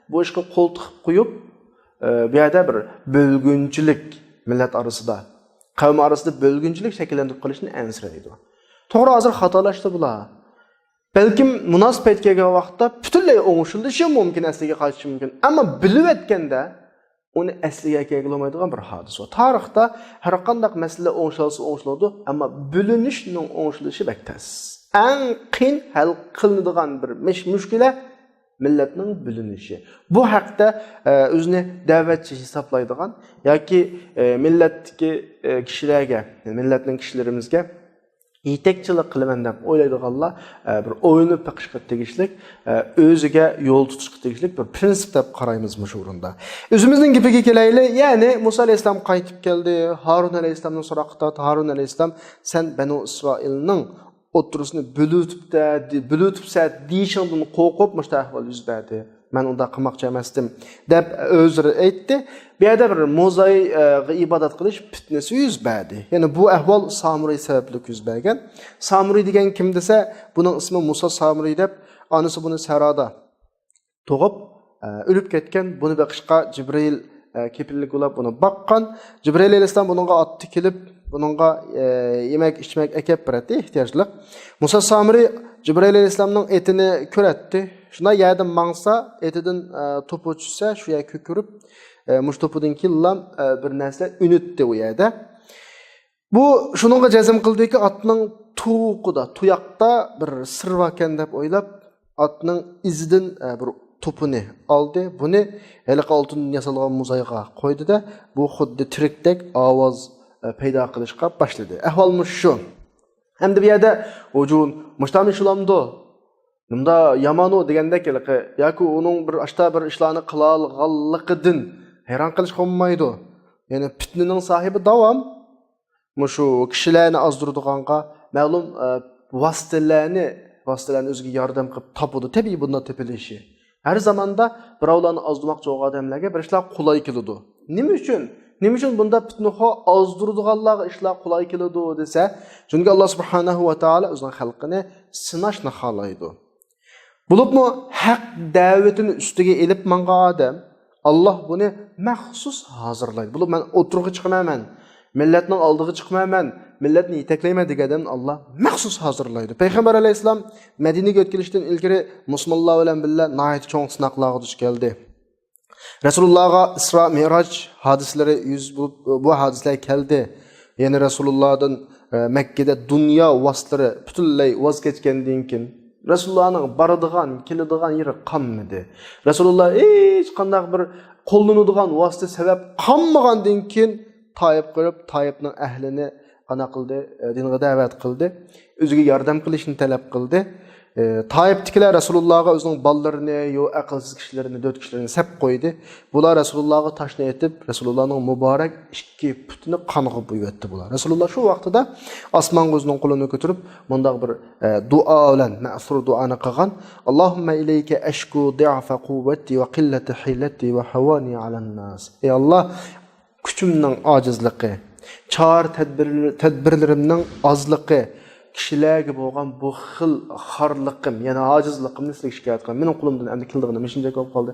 بۇ ئىشقا قول تىقىپ قويۇپ، ئە، بۇ يەردە بىر بۆلگۈنچىلىك مىللەت ئارىسىدا، قەۋم ئارىسىدا بۆلگۈنچىلىك شەكىللەندۈرۈپ قېلىشنى ئەنسىرەيدۇ. توغرا، ھازىر خاتالاشتى بۇلار. بەلكىم مۇناسىپ پەيت كەلگەن ۋاقىتتا پۈتۈنلەي ئوڭشىلىشى مۇمكىن، ئەسلىگە قايتىشى مۇمكىن. ئەمما بۆلۈۋەتكەندە ئۇنى ئەسلىگە ئەكەلگىلى بولمايدىغان بىر ھادىسە بار. تارىختا ھەر قانداق مەسىلە ئوڭشالسا ئوڭشىلىدۇ، ئەمما بۆلۈنۈشنىڭ ئوڭشىلىشى بەك تەس. ئەڭ قىيىن ھەل قىلىنىدىغان بىر مىش-، مۈشكۈلە مىللەتنىڭ بۆلۈنۈشى. بۇ ھەقتە، ئە، ئۆزىنى دەۋەتچى ھېسابلايدىغان ياكى، ئە، مىللەتتىكى، ئە، كىشىلەرگە، مىللەتنىڭ كىشىلىرىمىزگە يېتەكچىلىك قىلىمەن دەپ ئويلايدىغانلار، ئە، بىر ئويلىنىپ بېقىشقا تېگىشلىك، ئە، ئۆزىگە يول تۇتۇشقا تېگىشلىك بىر پرىنسىپ دەپ قارايمىز مۇشۇ ئورۇندا. ئۆزىمىزنىڭ گېپىگە كېلەيلى، يەنى مۇسا ئەلەيھىسسالام قايتىپ كەلدى، ھارۇن ئەلەيھىسسالامنى سوراققا تارتتى، ھارۇن ئەلەيھىسسالام، سەن بەنۇ ئىسرائىلنىڭ ئوتتۇرىسىنى بۆلۈۋېتىپتە-، بۆلۈۋېتىپسەن دېيىشىڭدىن قورقۇپ مۇشۇنداق ئەھۋال يۈز بەردى. مەن ئۇنداق قىلماقچى ئەمەستىم، دەپ ئۆزلىرى ئېيتتى. بۇ يەردە بىر موزايغا ئىبادەت قىلىش پىتنىسى يۈز بەردى. يەنى بۇ ئەھۋال سامۇرى سەۋەبلىك يۈز بەرگەن. سامۇرى دېگەن كىم دېسە، بۇنىڭ ئىسمى مۇسا سامۇرى دەپ، ئانىسى بۇنى سەھرادا تۇغۇپ، ئە، ئۆلۈپ كەتكەن. بۇنى بېقىشقا جىبرىئىل، ئە، كېپىللىك بولاپ بۇنى باققان. جىبرىئىل ئەلەيھىسسالام بۇنىڭغا ئاتتا كېلىپ، بۇنىڭغا، ئە، يېمەك، ئىچمەك ئەكەپ بېرەتتى ئېھتىياجلىق. مۇسا سامىرى جىبرىئىل ئەلەيھىسسالامنىڭ ئېتىنى كۆرەتتى. شۇنداق يەردىن ماڭسا، ئېتىدىن، ئە، توپا چۈشسە، شۇ يەر كۆكىرىپ، ئە، مۇشۇ توپىدىن كېيىنلا، ئە، بىر نەرسە ئۈنۈتتى ئۇ يەردە. بۇ شۇنىڭغا جەزم قىلدىكى، ئاتنىڭ تۇۋىقىدا، تۇياقتا بىر سىر باركەن دەپ ئويلاپ، ئاتنىڭ ئىزىدىن، ئە، بىر توپىنى ئالدى. بۇنى ھېلىقى ئالتۇندىن ياسالغان موزايغا قويدى-دە، بۇ خۇددى تىرىكتەك ئاۋاز، ئە، پەيدا قىلىشقا باشلىدى. ئەھۋال مۇشۇ. ئەمدى بۇ يەردە ھۇجۇن، مۇشتامى شۇلامدۇ؟ نېمدا يامانۇ دېگەندەك ھېلىقى، ياكى ئۇنىڭ بىر ئاشتا بىر ئىشلارنى قىلالىغانلىقىدىن ھەيران قېلىشقا بولمايدۇ. يەنى پىتنىنىڭ ساھىبى داۋام. مۇشۇ كىشىلەرنى ئازدۇرىدىغانغا مەلۇم، ئە، ۋاسىتىلەرنى، ۋاسىتىلەرنى ئۆزىگە ياردەم قىلىپ تاپىدۇ. تەبىئىي بۇنداق تېپىلىشى. ھەر زاماندا بىراۋلارنى ئازدۇرماقچى بولغان ئادەملەرگە بىر ئىشلار قولاي كېلىدۇ. نېمە ئۈچۈن؟ نېمە ئۈچۈن بۇنداق پىتنىخور ئازدۇرىدىغانلارغا ئىشلار قولاي كېلىدۇ دېسە، چۈنكى ئاللا سۇبھانەھۇ ۋە تائالا ئۆزىنىڭ خەلقىنى سىناشنى خالايدۇ. بولۇپمۇ ھەق دەۋىتىنى ئۈستىگە ئېلىپ ماڭغان ئادەم، ئاللا بۇنى مەخسۇس ھازىرلايدۇ. بولۇپ مەن ئوتتۇرىغا چىقىمەن، مەن مىللەتنىڭ ئالدىغا چىقىمەن، مەن مىللەتنى يېتەكلەيمەن دېگەن ئادەمنى ئاللا مەخسۇس ھازىرلايدۇ. پەيغەمبەر ئەلەيھىسسالام مەدىنىگە يۆتكىلىشتىن ئىلگىرى مۇسۇلمانلار بىلەن بىللە ناھايىتى چوڭ سىناقلارغا دۇچ كەلدى. رەسۇلۇللاغا ئىسرا مىئراج ھادىسىلىرى يۈز بولۇپ، بۇ ھادىسىلەر كەلدى. يەنى رەسۇلۇللادىن، ئە، مەككىدە دۇنيا ۋاسىتىلىرى پۈتۈنلەي ۋاز كەچكەندىن كېيىن، رەسۇلۇللانىڭ بارىدىغان، كېلىدىغان يېرى قالمىدى. رەسۇلۇللا ھېچقانداق بىر قوللىنىدىغان ۋاسىتە سەۋەب قالمىغاندىن كېيىن، تائىپقا بېرىپ، تائىپنىڭ ئەھلىنى ئانا قىلدى، ئە، دىنغا دەۋەت قىلدى. ئۆزىگە ياردەم قىلىشنى تەلەپ قىلدى. ئى، تائىپتىكىلەر رەسۇلۇللاغا ئۆزىنىڭ بالىلىرىنى، يو، ئەقىلسىز كىشىلىرىنى، دۆت كىشىلىرىنى سەپ قويدى. بۇلار رەسۇلۇللاغا تاشنى ئېتىپ، رەسۇلۇللانىڭ مۇبارەك ئىككى پۇتىنى قانغا بويىۋەتتى بۇلار. رەسۇلۇللا شۇ ۋاقتىدا ئاسمانغا ئۆزىنىڭ قولىنى كۆتۈرۈپ، مۇنداق بىر، ئە، دۇئا بىلەن، مەسرۇر دۇئانى قىلغان. اللهم إليك أشكو ضعف قوتي وقلة حيلتي وهواني على الناس. ئەي ئاللا، كۈچۈمنىڭ ئاجىزلىقى، چارە تەدبىر-، تەدبىرلىرىمنىڭ ئازلىقى، كىشىلەرگە بولغان بۇ خىل خارلىقىم، يەنى ئاجىزلىقىمنى سىلەرگە شىكايەت قىلىمەن. مېنىڭ قولۇمدىن ئەمدى كېلىدىغىنى مۇشۇنچە بولۇپ قالدى.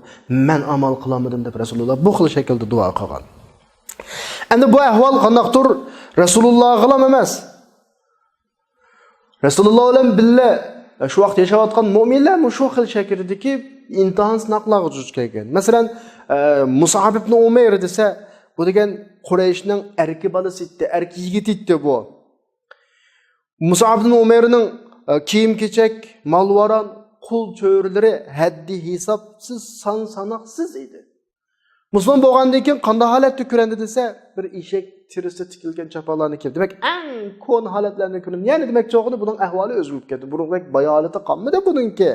مەن ئامال قىلالمىدىم دەپ رەسۇلۇللا بۇ خىل شەكىلدە دۇئا قىلغان. ئەمدى بۇ ئەھۋال قانداقتۇر؟ رەسۇلۇللاغىلا ئەمەس، رەسۇلۇللا بىلەن بىللە شۇ ۋاقىت ياشاۋاتقان مۆمىنلەر مۇشۇ خىل شەكىلدىكى ئىمتىھان سىناقلارغا دۇچ كەلگەن. مەسىلەن، ئە، مۇسئاب ئىبنى ئۇمەير دېسە، بۇ دېگەن قۇرەيشنىڭ ئەركە بالىسى ئىدى، ئەركە يىگىتى ئىدى بۇ. مۇسئاب ئىبنى ئۇمەيرنىڭ، ئە، كىيىم-كېچەك، مال-ۋاران، قۇل چۆرىلىرى ھەددى ھېسابسىز، سان-ساناقسىز ئىدى. مۇسۇلمان بولغاندىن كېيىن قانداق ھالەتتە كۆرۈندى دېسە، بىر ئېشەك تېرىسى تىكىلگەن چاپانلارنى كىيىپ. دېمەك، ئەڭ كونا ھالەتلەرنى كۆرۈندى. يەنى دېمەكچى بولغىنى بۇنىڭ ئەھۋالى ئۆزگىرىپ كەتتى. بۇرۇنقىدەك باي ھالىتى قالمىدى بۇنىڭكى.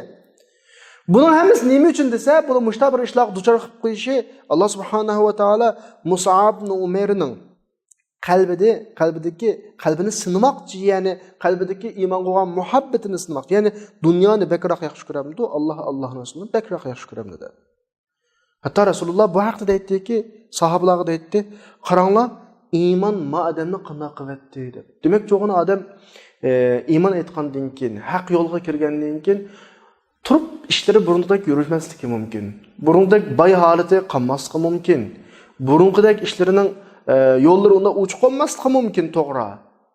بۇنىڭ ھەممىسى نېمە ئۈچۈن دېسە، بۇنى مۇشۇنداق بىر ئىشلارغا دۇچار قىلىپ قويۇشى، ئاللا سۇبھانەھۇ ۋە تائالا مۇسئاب ئىبنى ئۇمەيرنىڭ قەلبىدە، قەلبىدىكى، قەلبىنى سىنىماقچى، يەنى قەلبىدىكى ئىمانغا بولغان مۇھەببىتىنى سىنىماقچى. يەنى دۇنيانى بەكرەك ياخشى كۆرەمدۇ، ئاللا، ئاللانىڭ رەسۇلىنى بەكرەك ياخشى كۆرەمدۇ دەپ. ھەتتا رەسۇلۇللا بۇ ھەقتە دەيتتىكى، ساھابىلارغا دەيتتى، قاراڭلار، ئىمان ما ئادەمنى قانداق قىلىۋەتتى دەپ. دېمەكچى بولغىنى ئادەم، ئە، ئىمان ئېيتقاندىن كېيىن، ھەق يولغا كىرگەندىن كېيىن تۇرۇپ ئىشلىرى بۇرۇنقىدەك يۈرۈشمەسلىكى مۇمكىن. بۇرۇنقىدەك باي ھالىتى قالماسلىقى مۇمكىن. بۇرۇنقىدەك ئىشلىرىنىڭ، ئە، يوللىرى ئۇنداق ئوچۇق بولماسلىقى مۇمكىن، توغرا.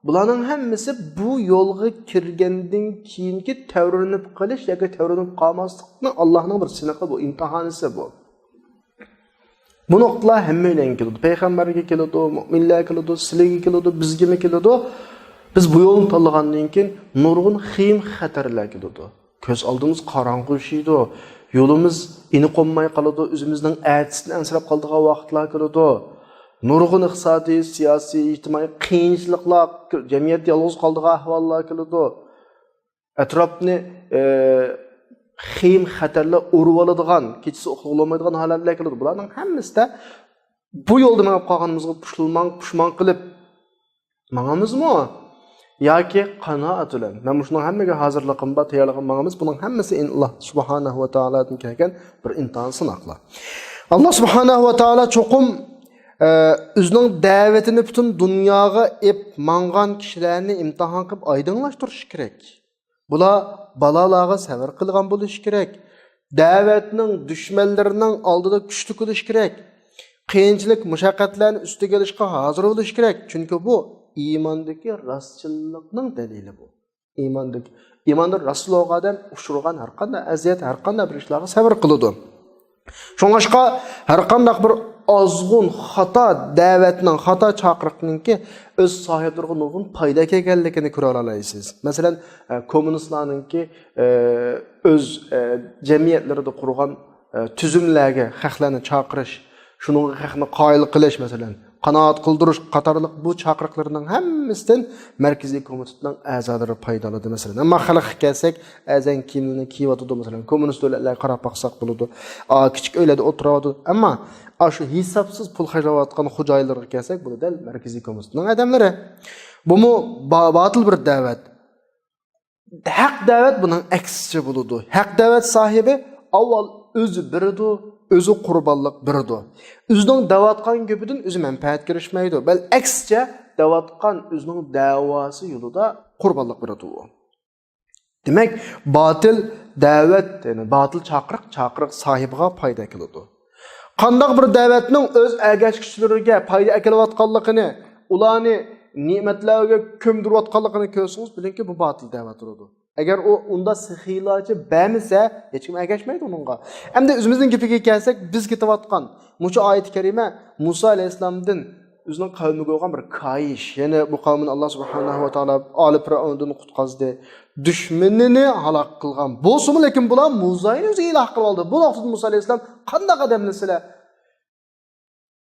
بۇلارنىڭ ھەممىسى بۇ يولغا كىرگەندىن كېيىنكى تەۋرىنىپ قېلىش ياكى تەۋرىنىپ قالماسلىقنىڭ ئاللانىڭ بىر سىنىقى بۇ، ئىمتىھانىسى بۇ. بۇ نۇقتىلار ھەممەيلەنگە كېلىدۇ. پەيغەمبەرگە كېلىدۇ، مۆمىنلەرگە كېلىدۇ، سىلىگە كېلىدۇ، بىزگىمۇ كېلىدۇ. بىز بۇ يولنى تاللىغاندىن كېيىن نۇرغۇن خېيىم خەتەرلەر كېلىدۇ. كۆز ئالدىمىز قاراڭغۇلىشىدۇ. يولىمىز ئېنىق بولماي قالىدۇ، ئۆزىمىزنىڭ ئەتىسىدىن ئەنسىرەپ قالىدىغان ۋاقىتلار كېلىدۇ. نۇرغۇن ئىقتىسادىي، سىياسىي، ئىجتىمائىي قىيىنچىلىقلار، جەمئىيەتتە يالغۇز قالىدىغان ئەھۋاللار كېلىدۇ. ئەتراپنى، ئە، خېيىم خەتەرلەر ئورۇۋالىدىغان، كېچىسى ئۇخلىغىلى بولمايدىغان ھالەتلەر كېلىدۇ. بۇلارنىڭ ھەممىسىدە بۇ يولدا مېڭىپ قالغىنىمىزغا پۇشلىماڭ، پۇشمان قىلىپ ماڭامىزمۇ؟ ياكى قانائەت بىلەن، مەن مۇشۇنىڭ ھەممىگە ھازىرلىقىم بار، تەييارلىقىم، ماڭىمىز، بۇنىڭ ھەممىسى ئىن-، ئاللا سۇبھانەھۇ ۋە تائالادىن كەلگەن بىر ئىمتىھان، سىناقلار. ئاللا سۇبھانەھۇ ۋە تائالا چوقۇم، ئە، ئۆزىنىڭ دەۋىتىنى پۈتۈن دۇنياغا ئېپ ماڭغان كىشىلەرنى ئىمتىھان قىلىپ ئايدىڭلاشتۇرۇشى كېرەك. بۇلار بالالاغا سەۋر قىلغان بولۇشى كېرەك. دەۋەتنىڭ دۈشمەنلىرىنىڭ ئالدىدا كۈچلۈك بولۇشى كېرەك. قىيىنچىلىق، مۇشەققەتلەرنى ئۈستىگە ئېلىشقا ھازىر بولۇشى كېرەك. چۈنكى بۇ ئىماندىكى راستچىللىقنىڭ دەلىلى بۇ. ئىماندىكى، ئىماندا راستچىل بولغان ئادەم ئۇچرىغان ھەر قانداق ئەزىيەت، ھەر قانداق بىر ئىشلارغا سەۋر قىلىدۇ. شۇڭلاشقا ھەر قانداق بىر ئازغۇن خاتا دەۋەتنىڭ، خاتا چاقىرىقنىڭكى ئۆز ساھىبلىرىغا نۇرغۇن پايدا ئەكەلگەنلىكىنى كۆرەلەيسىز. مەسىلەن، ئە، كوممۇنىستلارنىڭكى، ئە، ئۆز، ئە، جەمئىيەتلىرىدە قۇرغان، ئە، تۈزۈملەرگە خەقلەرنى چاقىرىش، شۇنىڭغا خەقنى قايىل قىلىش، مەسىلەن، قانائەت قىلدۇرۇش قاتارلىق بۇ چاقىرىقلىرىنىڭ ھەممىسىدىن مەركىزىي كومىتېتنىڭ ئەزالىرى پايدىلىنىدۇ. مەسىلەن، ئەمما خەلققە كەلسەك، ئەرزان كىيىملىرىنى كىيىۋاتىدۇ، مەسىلەن، كوممۇنىست دۆلەتلەرگە قاراپ باقساق بولىدۇ. ئا، كىچىك ئۆيلەردە ئولتۇرۇۋاتىدۇ. ئەمما ئاشۇ ھېسابسىز پۇل خەجلەۋاتقان خوجايىنلارغا كەلسەك، بۇ دەل مەركىزىي كومىتېتنىڭ ئادەملىرى. بۇمۇ با-، باتىل بىر دەۋەت. ھەق دەۋەت بۇنىڭ ئەكسىچە بولىدۇ. ھەق دەۋەت ساھىبى ئاۋۋال ئۆزى بېرىدۇ، ئۆزى قۇربانلىق بېرىدۇ. ئۆزىنىڭ دەۋاتقان گېپىدىن ئۆزى مەنپەئەت كۆرۈشمەيدۇ. بەل ئەكسىچە دەۋاتقان ئۆزىنىڭ دەۋاسى يولىدا قۇربانلىق بېرىدۇ ئۇ. دېمەك، باتىل دەۋەت، يەنى باتىل چاقىرىق، چاقىرىق ساھىبىغا پايدا ئەكېلىدۇ. قانداق بىر دەۋەتنىڭ ئۆز ئەگەشكۈچىلىرىگە پايدا ئەكېلىۋاتقانلىقىنى، ئۇلارنى نېمەتلەرگە كۆمدۈرۈۋاتقانلىقىنى كۆرسىڭىز، بىلىڭكى، بۇ باتىل دەۋەت بولىدۇ. ئەگەر ئۇ ئۇنداق سېخىيلارچە بەرمىسە، ھېچكىم ئەگەشمەيدۇ ئۇنىڭغا. ئەمدى ئۆزىمىزنىڭ گېپىگە كەلسەك، بىز كېتىۋاتقان مۇشۇ ئايىتى كەرىمە مۇسا ئەلەيھىسسالامدىن ئۆزىنىڭ قەۋمىگە بولغان بىر كايىش، يەنى بۇ قەۋمىنى ئاللا سۇبھانەھۇ ۋە تائالا ئالى پىرئەۋندىن قۇتقۇزدى، دۈشمىنىنى ھالاك قىلغان بولسىمۇ، لېكىن بۇلار مۇزاينى ئۆزىگە ئىلاھ قىلىۋالدى. بۇ ۋاقىتتا مۇسا ئەلەيھىسسالام، قانداق ئادەملەر سىلەر؟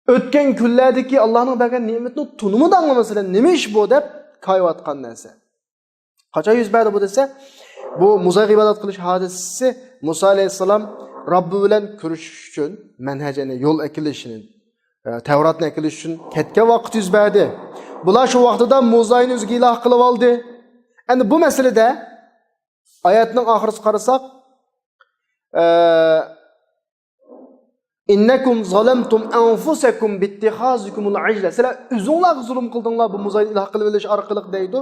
ئۆتكەن كۈنلەردىكى ئاللانىڭ بەرگەن نېمىتىنى تونۇمىدىڭلارمۇ سىلەر؟ نېمە ئىش بۇ؟ دەپ كايىۋاتقان نەرسە. قاچان يۈز بەردى بۇ دېسە، بۇ مۇزايغا ئىبادەت قىلىش ھادىسىسى مۇسا ئەلەيھىسسالام رەببى بىلەن كۆرۈشۈش ئۈچۈن مەنھەج، يەنى يول ئەكېلىشنى، ئە، تەۋراتنى ئەكېلىش ئۈچۈن كەتكەن ۋاقىت يۈز بەردى. بۇلار شۇ ۋاقتىدا مۇزاينى ئۆزىگە ئىلاھ قىلىۋالدى. ئەمدى بۇ مەسىلىدە ئايەتنىڭ ئاخىرىسىغا قارىساق، ئە، «ئىننەكۇم زالەمتۇم ئەنفۇسەكۇم بىتتىخازىكۇمۇل ئىجلە.» سىلەر ئۆزۈڭلارغا زۇلۇم قىلدىڭلار بۇ مۇزاينى ئىلاھ قىلىۋېلىش ئارقىلىق دەيدۇ.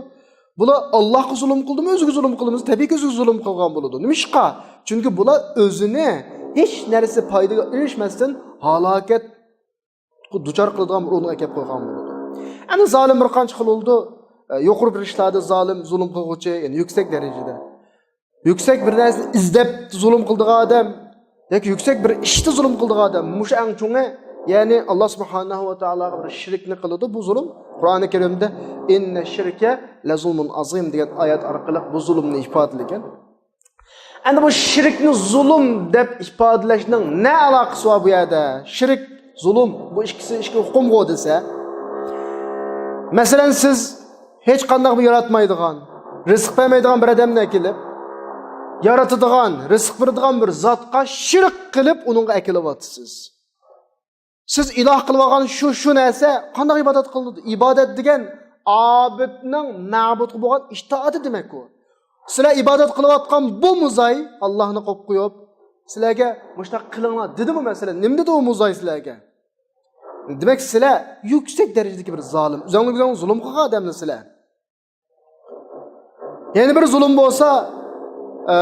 بۇلار ئاللاھقا زۇلۇم قىلدىمۇ، ئۆزىگە زۇلۇم قىلدىمۇ؟ تەبىئىيكى ئۆزىگە زۇلۇم قىلغان بولىدۇ. نېمىشقا؟ چۈنكى بۇلار ئۆزىنى ھېچ نەرسە پايدىغا ئېرىشمەستىن ھالاكەتكە دۇچار قىلىدىغان بىر ئورۇنغا ئەكەپ قويغان بولىدۇ. ئەمدى زالىم بىر قانچە خىل بولىدۇ. ئە، يۇقىرى بىر ئىشلاردا زالىم، زۇلۇم قىلغۇچى، يەنى يۈكسەك دەرىجىدە. يۈكسەك بىر نەرسىنى ئىزدەپ زۇلۇم قىلىدىغان ئادەم ياكى يۈكسەك بىر ئىشتا زۇلۇم قىلىدىغان ئادەم، مۇشۇ ئەڭ چوڭى، يەنى ئاللا سۇبھانەھۇ ۋە تائالاغا بىر شىركنى قىلىدۇ، بۇ زۇلۇم. قۇرئانى كەرىمدە «ئىننە شىركە لەزۇلمۇن ئازىم» دېگەن ئايەت ئارقىلىق بۇ زۇلۇمنى ئىپادىلىگەن. ئەمدى بۇ شىركنى زۇلۇم دەپ ئىپادىلەشنىڭ نە ئالاقىسى بار بۇ يەردە؟ شىرك، زۇلۇم، بۇ ئىككىسى ئىككى ئۇقۇمغۇ دېسە، مەسىلەن، سىز ھېچقانداق بىر ياراتمايدىغان، رىزىق بەرمەيدىغان بىر ئادەمنى ئەكېلىپ، يارىتىدىغان، رىزىق بېرىدىغان بىر زاتقا شىرك قىلىپ، ئۇنىڭغا ئەكېلىۋاتىسىز. سىز ئىلاھ قىلىۋالغان شۇ، شۇ نەرسە قانداق ئىبادەت قىلىنىدۇ؟ ئىبادەت دېگەن ئابىدنىڭ مەبۇدقا بولغان ئىتائىتى دېمەك ئۇ. سىلەر ئىبادەت قىلىۋاتقان بۇ مۇزاي، ئاللاھنى قويۇپ قويۇپ، سىلەرگە مۇشۇنداق قىلىڭلار دېدىمۇ؟ مەسىلەن، نېمە دېدى ئۇ مۇزاي سىلەرگە؟ دېمەك، سىلەر يۈكسەك دەرىجىدىكى بىر زالىم، ئۆزۈڭلارغا ئۆزۈڭلار زۇلۇم قىلغان ئادەملەر سىلەر. يەنە بىر زۇلۇم بولسا، ئە،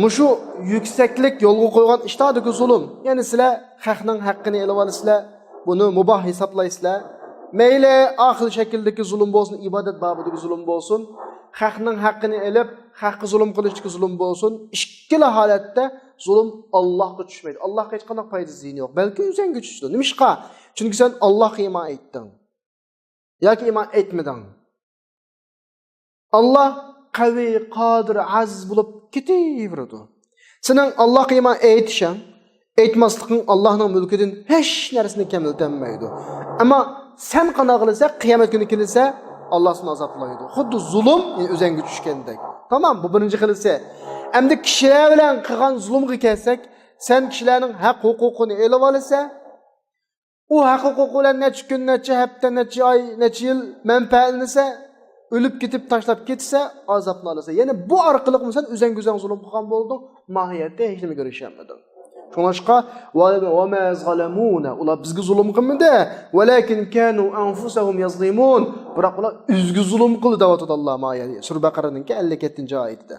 مۇشۇ يۈكسەكلىك يولغا قويغان ئىشتادىكى زۇلۇم. يەنى سىلەر خەقنىڭ ھەققىنى ئېلىۋالىسىلەر، بۇنى مۇباھ ھېسابلايسىلەر. مەيلى ھەر خىل شەكىلدىكى زۇلۇم بولسۇن، ئىبادەت بابىدىكى زۇلۇم بولسۇن، خەقنىڭ ھەققىنى ئېلىپ، خەققە زۇلۇم قىلىشتىكى زۇلۇم بولسۇن، ئىككىلا ھالەتتە زۇلۇم ئاللاھقا چۈشمەيدۇ. ئاللاھقا ھېچقانداق پايدا زىيىنى يوق، بەلكى ئۆزۈڭگە چۈشىدۇ. نېمىشقا؟ چۈنكى سەن ئاللاھقا ئىمان ئېيتتىڭ ياكى ئىمان ئېيتمىدىڭ. ئاللاھ قەۋىي، قادىر، ئەزىز بولۇپ كېتىۋېرىدۇ. سېنىڭ ئاللاھقا ئىمان ئېيتىشىڭ، ئېيتماسلىقىڭ ئاللاھنىڭ مۈلكىدىن ھېچ نەرسىنى كەملىتەلمەيدۇ. ئەمما سەن قانداق قىلىسەن، قىيامەت كۈنى كېلىسە، ئاللاھ سېنى ئازابلايدۇ. خۇددى زۇلۇم، يەنى ئۆزەڭگە چۈشكەندەك. تامام، بۇ بىرىنچى خىلىسى. ئەمدى كىشىلەر بىلەن قىلغان زۇلۇمغا كەلسەك، سەن كىشىلەرنىڭ ھەق ھوقۇقىنى ئېلىۋالىسەن، ئۇ ھەق ھوقۇق بىلەن نەچچە كۈن، نەچچە ھەپتە، نەچچە ئاي، نەچچە يىل مەنپەئەتلىنىسە، ئۆلۈپ كېتىپ تاشلاپ كەتسە، ئازابلىنىسە. يەنى بۇ ئارقىلىقمۇ سەن ئۆزەڭگە ئۆزەڭ زۇلۇم قىلغان بولدۇڭ، ماھىيەتتە ھېچ نېمىگە ئېرىشەلمىدىڭ. شۇڭلاشقا، ۋە، ۋە مە زەلەمۇنە، ئۇلار بىزگە زۇلۇم قىلمىدى، ۋەلەكىن كانۇ ئەنفۇسەھۇم يەزلىمۇن، بىراق ئۇلار ئۆزىگە زۇلۇم قىلدى دەۋاتىدۇ ئاللا ماھىيەتتە. سۈرە بەقەرەنىڭكى ئەللىك يەتتىنچى ئايىتىدە.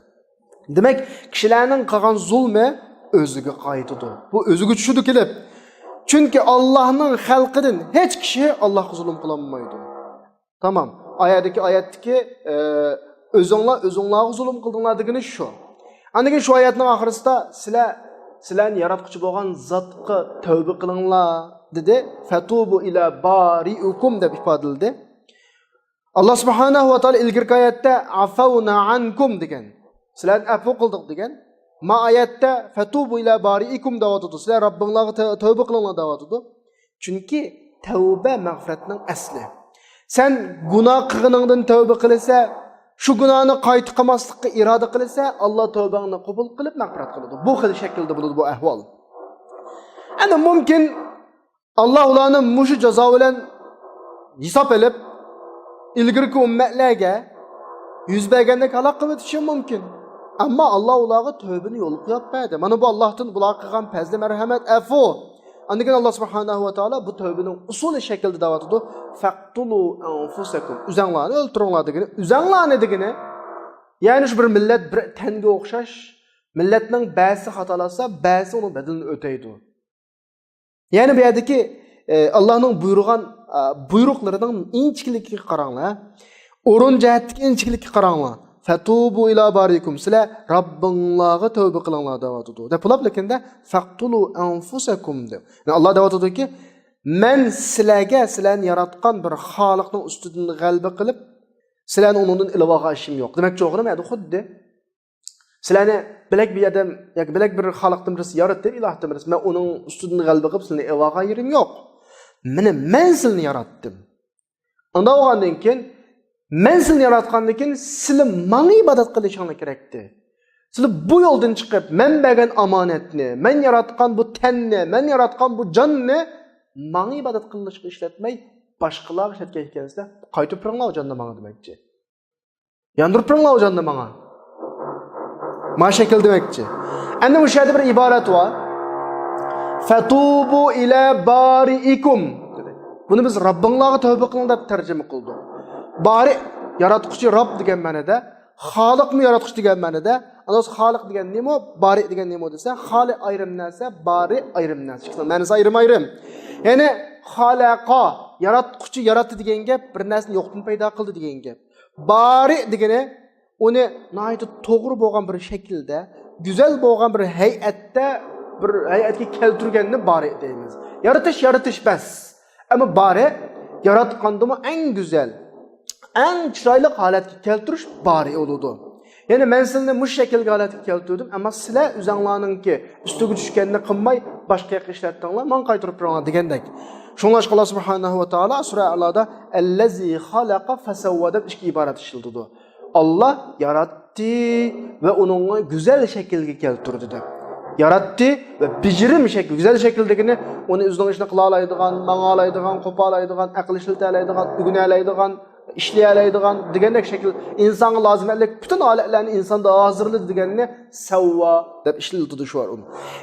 دېمەك، كىشىلەرنىڭ قىلغان زۇلمى ئۆزىگە قايتىدۇ. بۇ ئۆزىگە چۈشىدۇ كېلىپ. چۈنكى ئاللاھنىڭ خەلقىدىن ھېچ كىشى ئاللاھقا زۇلۇم قىلالمايدۇ. تامام. ئايەتتىكى، ئايەتتىكى، ئە، ئۆزۈڭلار ئۆزۈڭلارغا زۇلۇم قىلدىڭلار دېگىنى شۇ. ئاندىن كېيىن شۇ ئايەتنىڭ ئاخىرىسىدا سىلەر، سىلەرنى ياراتقۇچى بولغان زاتقا تەۋبە قىلىڭلار دېدى. فەتۇبۇ ئىلە بارىئىكۇم دەپ ئىپادىلىدى. ئاللا سۇبھانەھۇ ۋە تائالا ئىلگىرىكى ئايەتتە ئەفەۋنا ئەنكۇم دېگەن. سىلەرنى ئەپۇ قىلدۇق دېگەن. ما ئايەتتە فەتۇبۇ ئىلە بارىئىكۇم دەۋاتىدۇ. سىلەر رەببىڭلارغا تە-، تەۋبە قىلىڭلار دەۋاتىدۇ. چۈنكى تەۋبە مەغپىرەتنىڭ ئەسلى. سەن گۇناھ قىلغىنىڭدىن تەۋبە قىلىسە، شۇ گۇناھنى قايتا قىلماسلىققا ئىرادە قىلىسە، ئاللا تەۋبەڭنى قوبۇل قىلىپ مەغپىرەت قىلىدۇ. بۇ خىل شەكىلدە بولىدۇ بۇ ئەھۋال. ئەنە مۇمكىن ئاللا ئۇلارنى مۇشۇ جازا بىلەن ھېساب ئېلىپ، ئىلگىرىكى ئۈممەتلەرگە يۈز بەرگەندەك ھالاك قىلىۋېتىشى مۇمكىن. ئەمما ئاللا ئۇلارغا تەۋبىنى يولغا قويۇپ بەردى. مانا بۇ ئاللاھتىن بۇلارغا قىلغان پەزلى مەرھەمەت، ئەپۇ. ئاندىن كېيىن ئاللا سۇبھانەھۇ ۋە تائالا بۇ تەۋبىنىڭ ئۇسۇلى شەكلىدە دەۋاتىدۇ. فەقتۇلۇ ئەنفۇسەكۇم. ئۆزەڭلارنى ئۆلتۈرۈڭلار دېگىنى، ئۆزەڭلارنى دېگىنى. يەنى شۇ بىر مىللەت بىر تەنگە ئوخشاش، مىللەتنىڭ بەزىسى خاتالاشسا، بەزىسى ئۇنىڭ بەدىلىنى ئۆتەيدۇ. يەنى بۇ يەردىكى، ئە، ئاللانىڭ بۇيرۇغان، ئە، بۇيرۇقلىرىنىڭ ئىنچىكىلىكىگە قاراڭلار. ئورۇن جەھەتتىكى ئىنچىكىلىككە قاراڭلار. فەتۇبۇ ئىلا بارىكۇم، سىلەر رەببىڭلارغا تەۋبە قىلىڭلار دەۋاتىدۇ. دەپ بولۇپ لېكىندە، فەقتۇلۇ ئەنفۇسەكۇم دەپ. يەنى ئاللا دەۋاتىدۇكى، مەن سىلەرگە سىلەرنى ياراتقان بىر خالىقنىڭ ئۈستىدىن غەلىبە قىلىپ، سىلەرنى ئۇنىڭدىن ئېلىۋالغان ئىشىم يوق. دېمەكچى بولغىنىم ئەدە خۇددى سىلەرنى بىلەك بىر ئادەم ياكى بىلەك بىر خالىقتىن بىرسى ياراتتىم، ئىلاھتىن بىرسى. مەن ئۇنىڭ ئۈستىدىن غەلىبە قىلىپ سىلەرنى ئېلىۋالغان يېرىم يوق. مېنى، مەن سىلەرنى ياراتتىم. ئانداق بولغاندىن كېيىن، مەن سىلەرنى ياراتقاندىن كېيىن سىلەر ماڭا ئىبادەت قىلىشىڭلار كېرەكتى. سىلەر بۇ يولدىن چىقىپ، مەن بەرگەن ئامانەتنى، مەن ياراتقان بۇ تەننى، مەن ياراتقان بۇ جاننى ماڭا ئىبادەت قىلىشقا ئىشلەتمەي، باشقىلارغا ئىشلەتكەن ئىكەنسىلەر، قايتۇرۇپ بېرىڭلار ئۇ جاننى ماڭا دېمەكچى. ياندۇرۇپ بېرىڭلار ئۇ جاننى ماڭا. ما شەكىل دېمەكچى. ئەمدى مۇشۇ يەردە بىر ئىبارەت بار. فەتۇبۇ ئىلە بارىئىكۇم. بۇنى بىز رەببىڭلارغا تەۋبە قىلىڭ دەپ تەرجىمە قىلدۇق. بارىئ، ياراتقۇچى، رەب دېگەن مەنىدە. خالىقمۇ ياراتقۇچى دېگەن مەنىدە. ئاندىن خالىق دېگەن نېمە؟ بارىئ دېگەن نېمە دېسە، خالىق ئايرىم نەرسە، بارىئ ئايرىم نەرسە. ئىككىسىنىڭ مەنىسى ئايرىم-ئايرىم. يەنى خالەقا، ياراتقۇچى، ياراتتى دېگەن گەپ، بىر نەرسىنى يوقتىن پەيدا قىلدى دېگەن گەپ. بارىئ دېگىنى ئۇنى ناھايىتى توغرا بولغان بىر شەكىلدە، گۈزەل بولغان بىر ھەيئەتتە، بىر ھەيئەتكە كەلتۈرگەننى بارىئ دەيمىز. يارىتىش، يارىتىش بەس. ئەمما بارىئ ياراتقاندىمۇ ئەڭ گۈزەل، ئەڭ چىرايلىق ھالەتكە كەلتۈرۈش بارىئ بولىدۇ. يەنى مەن سىلىنى مۇشۇ شەكىلگە ھالەتكە كەلتۈردۈم، ئەمما سىلەر ئۆزەڭلارنىڭكى ئۈستىگە چۈشكەننى قىلماي، باشقا ياققا ئىشلەتتىڭلار، ماڭا قايتۇرۇپ بېرىڭلار دېگەندەك. شۇڭلاشقا ئاللا سۇبھانەھۇ ۋە تائالا سۈرە ئەلادا ئەللەزى خالەقە فەسەۋۋا دەپ ئىككى ئىبارەت ئىشلىتىدۇ. ئاللا ياراتتى ۋە ئۇنىڭغا گۈزەل شەكىلگە كەلتۈردى دەپ. ياراتتى ۋە بېجىرىم شەكىل، گۈزەل شەكىل دېگىنى ئۇنى ئۆزىنىڭ ئىشىنى قىلالايدىغان، ماڭالايدىغان، قوپالايدىغان، ئەقىل ئىشلىتەلەيدىغان، ئۆگىنەلەيدىغان، ئىشلىيەلەيدىغان دېگەندەك شەكىل، ئىنسانغا لازىمەتلىك پۈتۈن ھالەتلەرنى ئىنساندا ھازىرلىدى دېگەننى سەۋۋا دەپ ئىشلىتىدۇ شۇ ئورۇن.